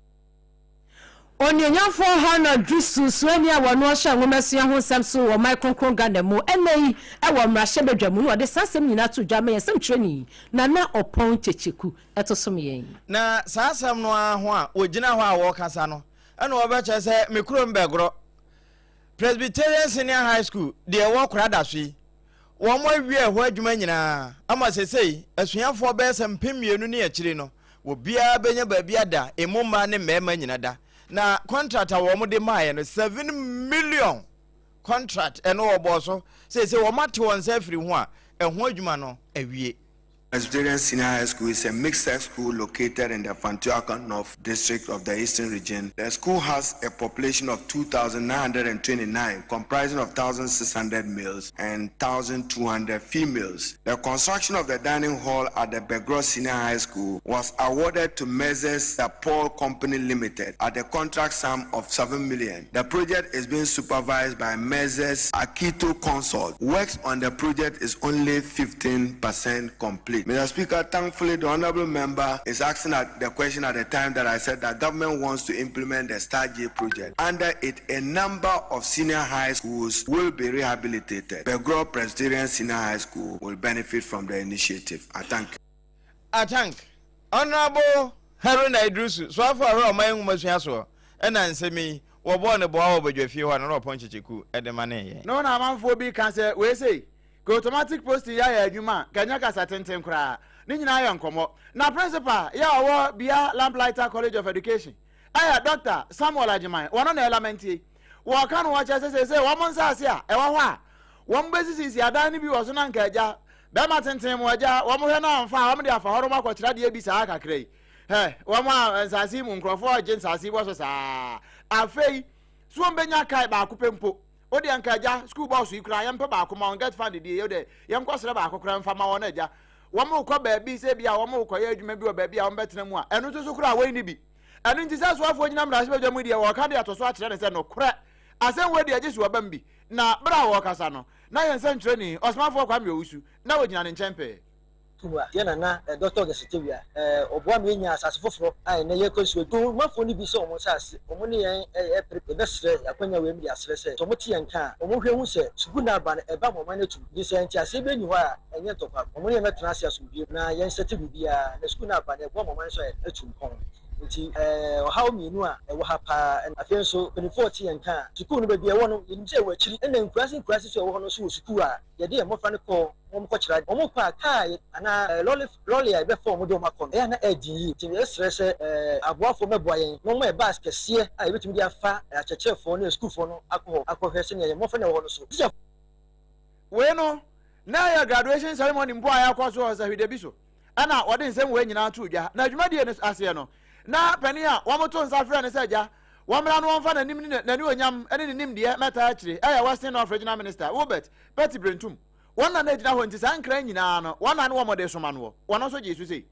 Onuonyamfoɔ Haruna Drisu, suani a wɔno ɔhyɛ nwomasua ho nsɛm so wɔ ɔman kronkron Ghana mu ɛnnɛ yi wɔ mmarahyɛbadwa mu na ɔde saa asɛm nyinaa too dwa ma yɛn nsɛmtwerɛni Nana Ɔpɔn Kyekyeku to som yɛn. Na saa asɛm no ara ho a wɔgyina hɔ a wɔrekasa no na wɔbɛkyerɛ sɛ me kurom bɛgorɔ. Presbyterian Senior High School deɛ ɛwɔ Korada so yi, wɔawie ɛhɔ adwuma nyinaa ama sesei asuafoɔ bɛyɛ sɛ 2000 ne akyiri no, obiara bɛnya baabi ada, emu mmaa ne mmarima nyina da. Na contract a wɔn de maaeɛ no, 7 million contract ɛno wɔbɔɔ so, seesei wɔn ate wɔn nsa afiri ho a, ɛho adwuma no awie. Presbyterian Senior High School is a mixed-sex school located in the Fanteakwa North District of the Eastern Region. The school has a population of 2,929, comprising of 1,600 males and 1,200 females. The construction of the dining hall at the Begoro Senior High School was awarded to Messrs. Paul Company Limited at a contract sum of 7 million. The project is being supervised by Messrs. Akito Consult. Works on the project is only 15% complete. Mr. Speaker, thankfully, the honorable member is asking at the question at the time that I said that government wants to implement the Star J project. Under it, a number of senior high schools will be rehabilitated. Begoro Presbyterian Senior High School will benefit from the initiative. I thank you. I thank Honorable Haruna Iddrisu, soafo a ɔhwɛ ɔman nwomasua soɔ, ɛna nsɛm yi wɔbɔɔ no boa wɔ badwafie hɔ a na ɔpɔn kyekyeku de manee yɛn. No na amanfoɔ bi ka sɛ wei sei, ka automatic posting yi ayɛ adwuma a, ka ɛnyɛ kasa tenten koraa. Ne nyinaa yɛ nkɔmmɔ. Na principal yɛ a ɔwɔ Bia Lamplighter College of Education ɛyɛ Dɔkta Samuel Agyeman, wɔno na ɛlamentie. Wɔka no wɔkyerɛ sɛ seesei wɔn nsaase a ɛwɔ hɔ a wɔn bɛsisisi adan no bi wɔ so na nka agya bɛrima tenten mu agya wɔn hwɛ no amfa a wɔn de afa hɔ nom akɔkyerɛ adeɛ bi saa kakra yi. Hɛ, wɔn a nsaase yi mu nkurɔfoɔ gye nsaase yi wɔ so saa. Afei, so wɔn bɛnya kae baako pɛ mpo. O deɛ nka agya, sukuu bɔɔso yi koraa yɛmpɛ baako ma wɔn, get fund deɛ yɛ deɛ yɛnkɔ srɛ baako koraa mfa ma wɔn agya. Wɔn rekɔ baabi sɛ bi a wɔn rekɔyɛ adwuma bi wɔ baabi a wɔn bɛtena mu a, ɛno nso so koraa wɔnni bi. Ɛno nti sɛ asoafoɔ gyina mmarahyɛbadwa mu deɛ wɔreka de ato so akyerɛ no sɛ nokorɛ. Asɛm wei deɛ gye sɛ wɔbam bi. Na bere a wɔrekasa no, na yɛn sɛnkyerɛwni, Ɔsomafoɔ Kwame Owusu, na ogyina ne nkyɛn pɛɛ. Kurom a yɛn nana Dɔkta August Tawia ɔboa ma yɛnyaa asase foforɔ a ɛnnɛ yɛrekɔ nsuo adu. Manfoɔ no bi sɛ wɔn nsase, wɔn ne yɛn repere. Yɛbɛsrɛ akwanya wei mu de asrɛ sɛ, sɛ wɔte yɛn nka a, wɔnhwɛ nhu sɛ sukuu no aba no, ɛba ma ɔman no atu. Nti sɛ nteaseɛ biara nni hɔ a, ɛnyɛ ntɔkwa. Wɔn ne yɛn mmɛtena ase asomdwoeɛ mu na yɛnsɛte biribiara, na sukuu no aba no, ɛboa ma ɔman no nso ayɛ atu mpɔn. Nti ɔhaw mmienu a ɛwɔ ha pa ara. Afei nso, mpanimfoɔ te yɛn nka a, sukuu no baabi a ɛwɔ no, yɛnim sɛ ɛwɔ akyiri. Ɛnna nkuraase nkuraase nso a ɛwɔ hɔ no nso wɔ sukuu a yɛde yɛn mmɔfra no kɔ ma wɔkɔkyerɛ ade. Wɔkɔ a, kaa anaa lɔre lɔre a yɛbɛfa wɔn de wɔn akɔ no, ɛyɛ a na ɛyɛ den yie. Nti yɛsrɛ sɛ aboafoɔ mmɛboa yɛn na wɔmma yɛn bus kɛseɛ a yɛbɛtumi de afa akyerɛkyerɛfoɔ ne asukuufoɔ no akɔ hɔ akɔhwɛ sɛdeɛ yɛn mmɔfra no a ɛwɔ hɔ no so. Tikyafoɔ. Wei no, na ɛyɛ graduation ceremony mpo a ɛrekɔ so wɔ sahwida bi so. Ɛna wɔde nsɛm wei nyinaa too dwa. Na dwumadie no aseɛ no, na panin a wɔto nsa frɛ no sɛ agya, wɔmmra na wɔmfa n'anim ne n'anuonyam ne ne nimdeɛ mmɛtaa akyire yɛ Western North Regional Minister Wilbert Petty Brentum. Wɔn na na ɛgyina hɔ nti saa nkra nyinaa no, wɔn na ne wɔn de resoma noɔ. Wɔn nso gyee so sei.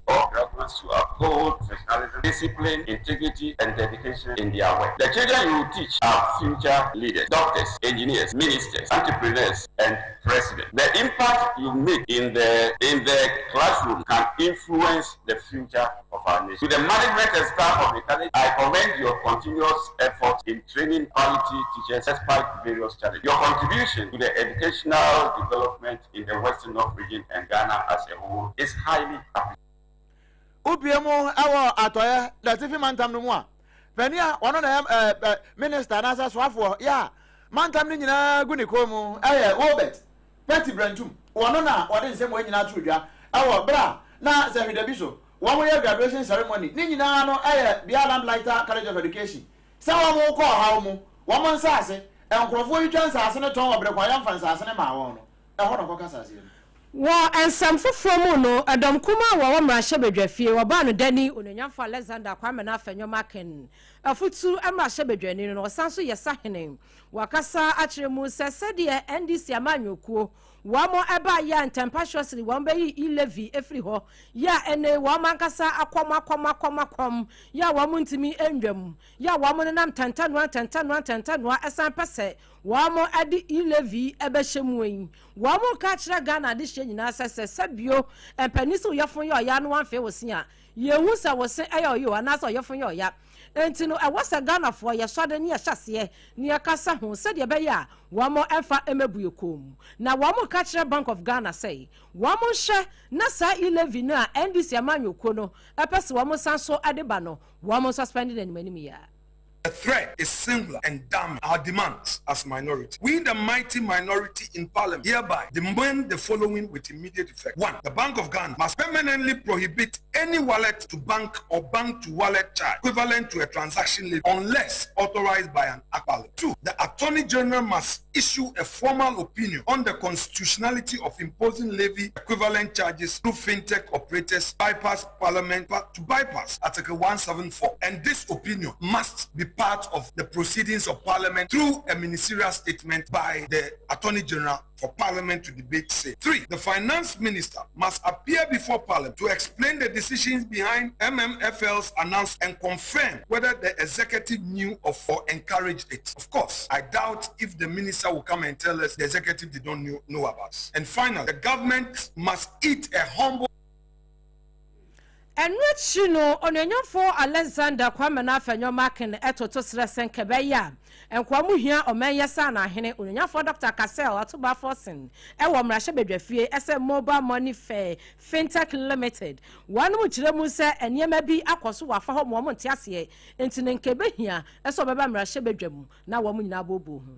All graduates to uphold professionalism, discipline, integrity, and dedication in their work. The children you will teach are future leaders, doctors, engineers, ministers, entrepreneurs, and presidents. The impact you make in the in the classroom can influence the future of our nation. To the management and staff of the college, I commend your continuous effort in training quality teachers despite various challenges. Your contribution to the educational development in the Western North region and Ghana as a whole is highly appreciated. Wopue mu wɔ atɔeɛ na atifi mantam no mu a, panin a ɔno na ɛyɛ ɛɛ minista anaasɛ soafoɔ yɛ a mantam no nyinaa gu ne kɔn mu yɛ Wilbert Petty Brantum. Ɔno na ɔde nsɛm wei nyinaa too dwa wɔ berɛ a na sɛ hweda bi so wɔyɛ graduation ceremony ne nyinaa no yɛ Bia Lamplighter College of Education sɛ wɔrekɔ ɔhaw mu, wɔn nsaase, nkurɔfoɔ retwa nsaase no tɔn wɔ berɛ ko a yɛmfa nsaase no maa wɔn no, ɛhɔ na ɔkɔkasa aseɛ no. Wɔ nsɛm foforɔ mu no, ɛdɔm kumaa a wɔwɔ mmarahyɛbadwafie, wɔbaa no dani Onuonyamfo Alexander Kwamena Afenyo-Markin afutu mmarahyɛbadwani no na ɔsan nso yɛ sahene. Wakasa akyerɛ mu sɛ sɛdeɛ NDC amanyɔkuo wɔn baeɛ a ntɛmpa Shortly wɔn bɛyii E-Levy firi hɔ yɛ a ɛnnɛ yi wɔn ankasa akɔm akɔm akɔm akɔm yɛ a wɔn ntumi nnwam yɛ a wɔn nenam ntɛntɛnoa ntɛntɛnoa ntɛntɛnoa san pɛ sɛ wɔn de E-Levy bɛhyɛ mu yi. Wɔn reka akyerɛ Ghana adehyeɛ nyinaa sɛ sɛ sɛbio mpanin sɛ wo yafunu yɛ ɔya na wɔamfee wo se a, yɛnhu sɛ wo se yɛ ɔya o anaasɛ ɔyafunu yɛ ɔya. Enti no ɛwɔ sɛ Ghanafoɔ yɛsɔre ne yɛhyɛ aseɛ na yɛkasa ho sɛdeɛ ɛbɛyɛ a wɔn mfa mmɛbue komm. Na wɔn reka akyerɛ Bank of Ghana sɛ wɔn nhwɛ na saa e-levy no a NDC amanyɔkuo no pɛ sɛ wɔn san so de ba no wɔn nsuspɛnde no anim anim yi ara. The threat is singular and damning. Our demands as minority. We, the mighty minority in parliament, hereby demand the following with immediate effect. 1. The Bank of Ghana must permanently prohibit any wallet to bank or bank to wallet charge equivalent to a transaction levy unless authorized by an act parliament. 2. The Attorney General must issue a formal opinion on the constitutionality of imposing levy equivalent charges through fintech operators bypass parliament to bypass Article 174. And this opinion must be part of the proceedings of parliament through a ministerial statement by the Attorney General for Parliament to debate say. 3. The Finance Minister must appear before Parliament to explain the decisions behind MMFL's announcement and confirm whether the executive knew of or encouraged it. Of course, I doubt if the minister will come and tell us the executive did not knew, know about it. And finally, the government must eat a humble Ɛno akyi no, Onuonyamfo Alexander Kwamena Afenyo-Markin toto srɛ sɛ nka ɛbɛyɛ a nkoa mu hia ɔman yi asaanahene Onuonyamfoɔ Dɔkta Cassel Atuba Forson wɔ mmarahyɛbadwafie sɛ Mobile Money Fair Fintech Limited. Wɔnom kyerɛ mu sɛ nneɛma bi akɔ so wɔ afa hɔ ma wɔn nte aseɛ nti no nka ɛbɛhia sɛ wɔbɛba mmarahyɛbadwa mu na wɔn nyinaa abooboo ho.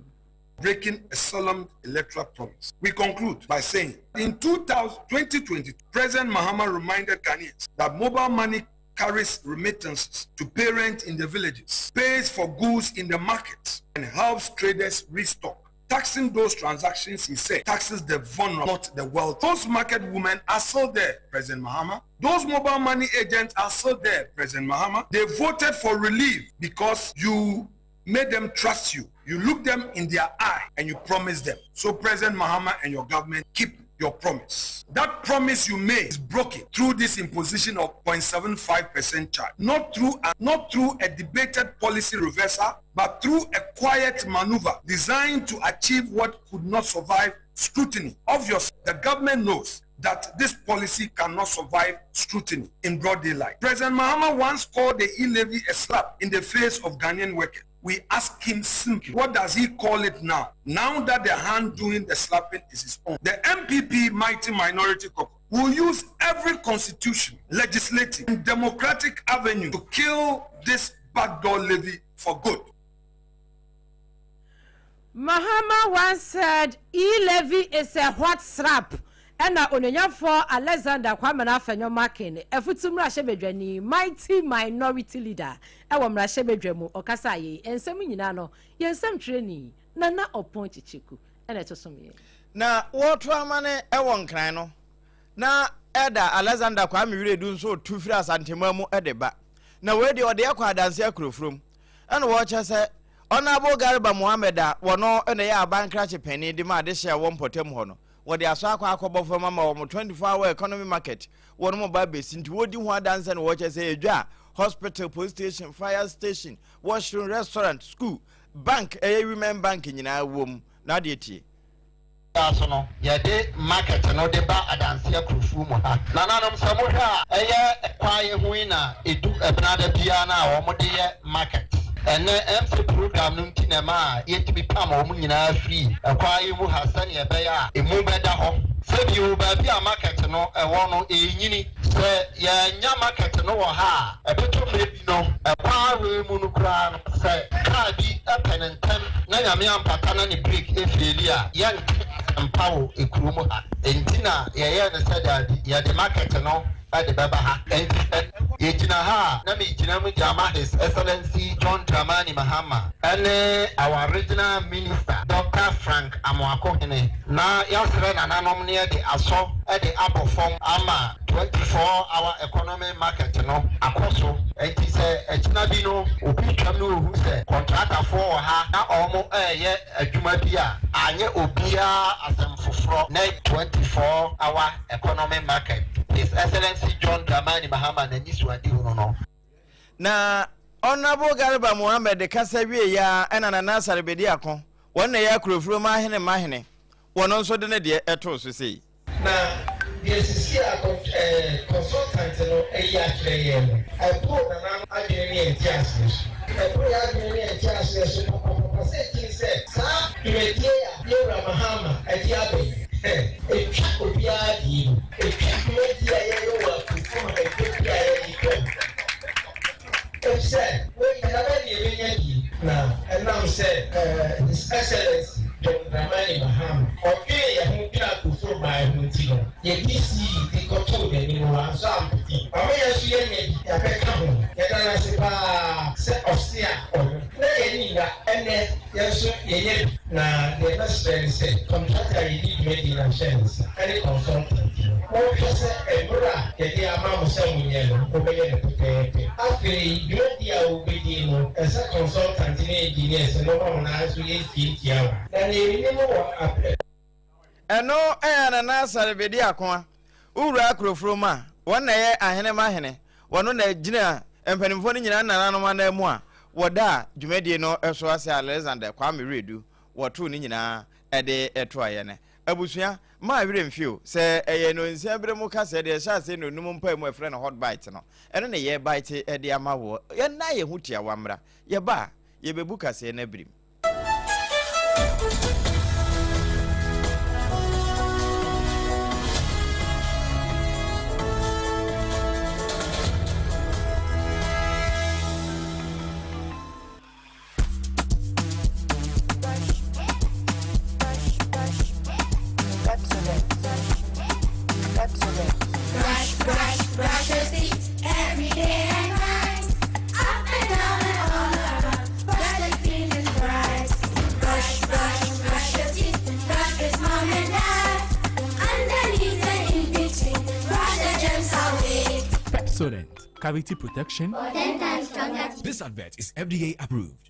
Breaking a solemn electoral promise. We conclude by saying, in 2020, President Mahama reminded Ghanaians that mobile money carries remittances to parents in the villages, pays for goods in the market, and helps traders restock. Taxing those transactions, he said, taxes the vulnerable, not the wealthy. Those market women are still there, President Mahama. Those mobile money agents are still there, President Mahama. They voted for relief because you made them trust you. You look them in their eye and you promise them. So President Mahama and your government keep your promise. That promise you made is broken through this imposition of 0.75% charge, not through a, not through a debated policy reversal, but through a quiet maneuver designed to achieve what could not survive scrutiny. Obviously, the government knows that this policy cannot survive scrutiny in broad daylight. President Mahama once called the e-levy a slap in the face of Ghanaian workers. We ask him simply, what does he call it now? Now that the hand doing the slapping is his own. The MPP Mighty Minority Caucus will use every constitution, legislative, and democratic avenue to kill this backdoor levy for good. Mahama once said e-levy is a hot slap ɛna Onuonyamfoɔ Alexander Kwamena Afenyo Markin, Afutu Mmarahyɛbadwani, Mighty Minority Leader wɔ Mmarahyɛbadwa mu, ɔkasaa yei nsɛm nyinaa no, yɛn nsɛmtwerɛni Nana Ɔpɔn Kyekyeku na ɛto som yɛn. Na wɔreto amane wɔ Nkran no, na Elder Alexander Kwame Wiredu nso retu firi Asanteman mu de ba. Na wei deɛ ɔde akɔ Adanse Akurofurom. Ɛna wɔrekyɛ sɛ Honourable Garba Mohammed a wɔno na ɛyɛ aban krakye panin de ma adehye a ɛwɔ mpɔtam hɔ no, wɔde asɔ akɔ akɔbɔ fam ama wɔn 24 hour economy market wɔn ba abɛsi nti wɔredi ho adanse na wɔrekyɛ sɛ edwa a hospital, police station, fire station, washroom, restaurant, school, bank ɛyɛ women bank nyinaa wom na adeɛ tie. Biara so no, yɛde market no de ba Adanse Akurofuo mu ha. Nananom, sɛ mohwɛ a, ɛyɛ kwan yi ho yi na ɛdu Ɛbenada biara no a wɔde yɛ market. Ɛnnɛ, ɛmse program no nti na ɛmaa yɛtumi pam wɔn nyinaa firii kwan yi mu ha sɛdeɛ ɛbɛyɛ a ɛmu bɛda hɔ. Sɛ bio, baabi a market no wɔ no, ɛrenyini. Sɛ yɛannya market no wɔ ha a, ɛbɛtɔ mmerɛ bi no, ɛkwan wei mu no koraa no, sɛ kaa bi pɛ no ntɛm na Nyame ampata na ne brake feeli a, yɛnte asɛmpa wɔ kurom ha. Enti na yɛyɛɛ no sɛ daabi, yɛde market no de bɛba ha. Enti sɛ yɛgyina ha a, na megyina mu de ama His Excellency John Dramani Mahama ne our Regional Minister Doctor Frank Amoakohene na yɛasrɛ nananom na yɛde asɔ de abɔ fam ama 24 hour economy market no akɔ so. Enti sɛ akyina bi no obi twam na ohu sɛ kɔntratafoɔ wɔ ha na wɔreyɛ adwuma bi a, anyɛ obiara asɛm foforɔ na 24 hour economy market His Excellency John Dramani Mahama n'anisoadehunu no. Na Honourable Garba Mohammed kasa wieeɛ ara ɛna Nana Asare Bediako, wɔn na ɛyɛ Akurofrom ahene mma hene, wɔn nso de ne deɛ too so sei. Na deɛ sisi a consultant no ayi akyerɛ yɛn no, ɛboro Nana no adwene ne yɛn nteaseɛ so. Ɛboro yɛn adwene ne yɛn nteaseɛ so papapapa. Sɛ nti ne sɛ, saa dwumadie a yɛn Wura Mahama de aba yi, ɛtwa obiara deɛ mu. Ɛtwa dwumadie a yɛyɛ wɔ Akurofuo ma ɛtwa bi a yɛde twam. Efisɛ wei ɛda bɛn na yɛbɛnya bi? Na ɛnam sɛ His Excellency John Dramani Mahama ɔdwenee yɛn ho dwenee Akuffo man ho nti no, yɛde sii de kɔtoo n'anim no wansɔ ampete. Wama yɛn nso yɛanya bi yɛabɛka ho. Yɛda no ase pa ara sɛ ɔse a ɔno na yɛn ani nna. Ɛnnɛ yɛn nso yɛanya bi. Na deɛ mɛsrɛ ne sɛ kɔntrata a yɛdi dwumadie no ahyɛ ne nsa ne consultant no, monhwɛ sɛ mmerɛ a yɛde ama mo sɛ monyɛ no, mobɛyɛ no pɛpɛɛpɛ. Afei dwumadie a wobɛdi no, ɛsɛ consultant ne engineers no ma mo nan so yɛ ntiantia wa. Na deɛ menim wɔ abrɛ. Ɛno yɛ Nana Asare Bediakoa, wo wura Akurofurom a wɔn na ɛyɛ ahene ma hene, wɔno na ɛgyina mpanimfoɔ no nyinaa nananom ananmu a wɔdaa dwumadie no so ase Alexander Kwame Wiredu wɔtoo ne nyinaa de toaeɛ no. Abusua, mma werɛ mfi o, sɛ ɛyɛ nnɔnsia berɛ mu kasɛɛ deɛ ɛhyɛ aseɛ nnɔnum mpaemu a ɛfrɛ no hot bite no, ɛno na yɛrebite de ama woɔ. Yɛnna yɛn ho tiawa mmra, yɛba a, yɛbɛbu kaseɛ no abirim. Brush, brush, brush your teeth every day and night. Up and down and all around. Brush them clean and bright. Brush, brush, brush your teeth. Brush with mom and dad. Underneath and in between. Brush the germs away. Pepsodent, cavity protection. For 10 times stronger. This advert is FDA approved.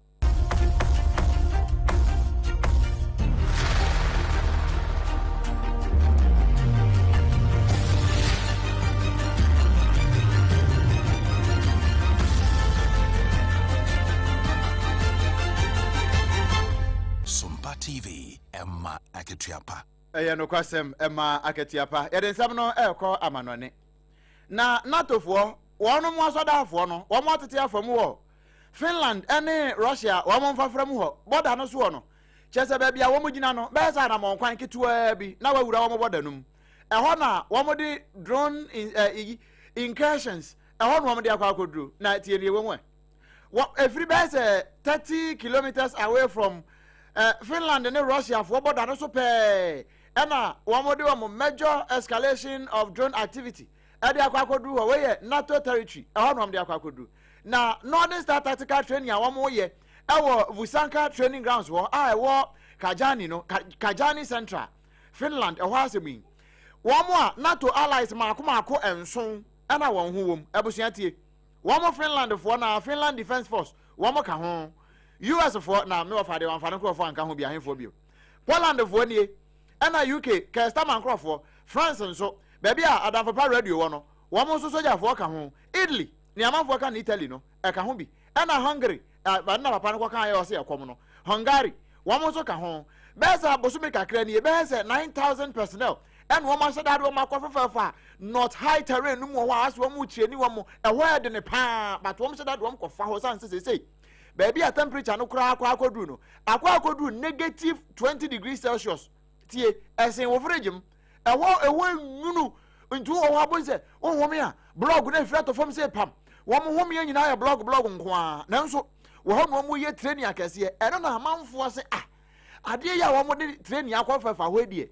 TV, ɛma akatua pa. Ɛyɛ nokwasɛm, ɛma akatua pa. Yɛde nsɛm no rekɔ amanɔne. Na NATOfoɔ, wɔnom asɔdaafoɔ no, wɔn atete afa mu wɔ Finland ne Russia wɔn mfafra mu hɔ, bɔda no soɔ no. Kyerɛ sɛ baabi a wɔn gyina no, bɛyɛ sɛ anammɔn ketewaa bi na wɔawura wɔn bɔda no mu. Ɛhɔ na wɔde drone in, eh, incursions, ɛhɔ na wɔde akɔ akɔduru. Na tie deɛ ɛwɔ mu ɛ. Wɔ ɛfiri bɛyɛ sɛ 30 kilometers away from eh, Finland ne Russia foɔ bɔda no so pɛɛ ɛna wɔde wɔn major escalation of drone activity ɛde akɔ akɔduru hɔ. Wei yɛ NATO territory, ɛhɔ na wɔde akɔ akɔduru. Na Northern Star Tactical Training a wɔyɛ ɛwɔ Vusanka training grounds hɔ a ɛwɔ Kajani no, Kajani Central, Finland, ɛhɔ asɛm yi. Wɔn a NATO allies maako maako nson ɛna wɔn ho wɔm. Abusua tie. Wɔn Finland foɔ na Finland Defence Force wɔn ka ho. US foɔ na me wɔfa deɛ wɔamfa no nkorɔfoɔ anka ho bi ahefoɔ bio. Poland foɔ nie ɛna UK Keir Starmer nkorɔfoɔ, France nso baabi a Adamfo Pa radio wɔ no wɔn nso sogyafoɔ ka ho. Italy nea amanfoɔ ka no Italy no ɛka ho bi. Ɛna Hungary ɛno na papa no kɔka yɛ ɔsɛ ɛkɔm no. Hungary wɔn nso ka ho. Bɛyɛ sɛ abosome kakra nie bɛyɛ sɛ 9,000 personnel ɛna wɔn ahyɛ daade wɔn akɔ fɛfɛɛfɛ a north high terrain no mu wɔ hɔ a asɛ wɔn rekyerɛ ni wɔn ɛhɔ yɛ dene paa but wɔn hyɛ daade wɔn kɔfa hɔ san sɛ sɛsɛi baabi a temperature no koraa akɔ akɔduru no akɔ akɔduru negative 20 degrees celsius tie ɛsen wɔ fridge mu ɛhɔ ɛhɔ nwunu nti wɔ hɔ abɔ sɛ wohome a blɔg no afiri atɔ fam sɛ pam wɔn homeɛ nyinaa yɛ blɔg blɔg nko ara nanso wɔ hɔ na wɔn yɛ training akɛseɛ ɛno na amanfoɔ sɛ ah adeɛ yi a wɔn de training akɔ fɛfa hɔ deɛ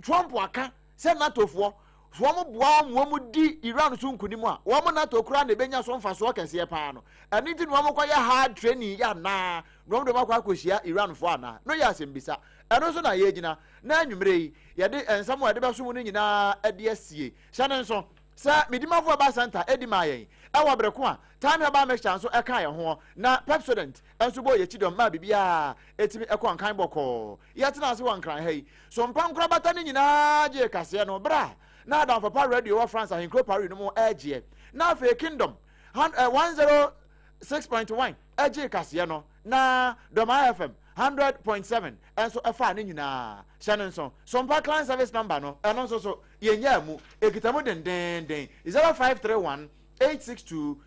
Trump aka sɛ NATOfoɔ so wɔn boa wɔn wɔn di Iran so nkunim a wɔn NATO koraa na ebenya so mfasoɔ kɛseɛ paa no ɛno nti na wɔn kɔyɛ hard training yɛ anaa na wɔn de wɔn akɔ akɔhyia Iranfoɔ anaa no yɛ asɛmbisa ɛno nso na yɛgyina na anwummerɛ yi yɛde nsɛm a yɛde bɛso mu no nyinaa de asie hyɛ ne nso sɛ Medimafo Herbal Center edi maa yɛn ɛwɔ bere ko a Time Herbal Mixture nso ɛka yɛn ho na Pepsodent nso bɔɔ yɛn kyidɔm maa biribiara etumi ɛkɔ nkan bɔkɔɔ. Yɛtenaa ase wɔ Nkran ha yi so mpa nkorabata no nyinaa gyee kaseɛ no berɛ a na Adamfo Pa Radio wɔ France ahenkuro Paris no mu regyeɛ, na afei Kingdom 106.1 gyee kaseɛ no, na Dɔmaa FM 100.7 nso faa ne nyinaa. Hyɛ no nso, Sompa Client Service Number no, ɛno nso so, yɛnnyaa mu, ɛkita mu dendeenden, 0531 862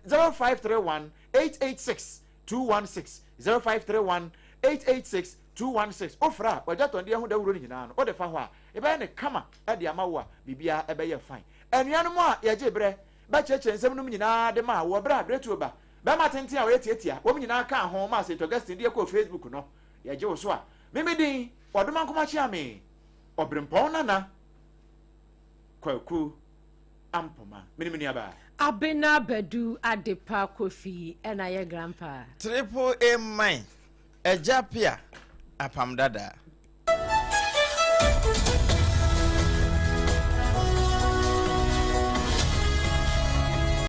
0531 886 216, 0531 886 216. Wofrɛ a, w'agyatɔndeɛ ho dawuro no nyinaa no, wode fa hɔ a, yɛbɛyɛ no kama de ama wo a, biribiara ɛbɛyɛ fine. Anuanom a yɛgyee berɛ bɛkyerɛkyerɛ nsɛm nom nyinaa de maa wɔ berɛ a Berɛtuo ba, bɛrima tenten a ɔyɛ tiatia, wɔn nyinaa kaa ho maa St. Augustine de yɛkɔɔ Facebook no. Yɛgye wo so a, me me din, Ɔdomankoma Kyeame, Ɔberempɔn Nana Kwaku Ampoma. Me ne me nuabaa. Abena Badu Adepa Kofi ɛna yɛ grandpa. Triple A man, Agya Pia, Apam Dada.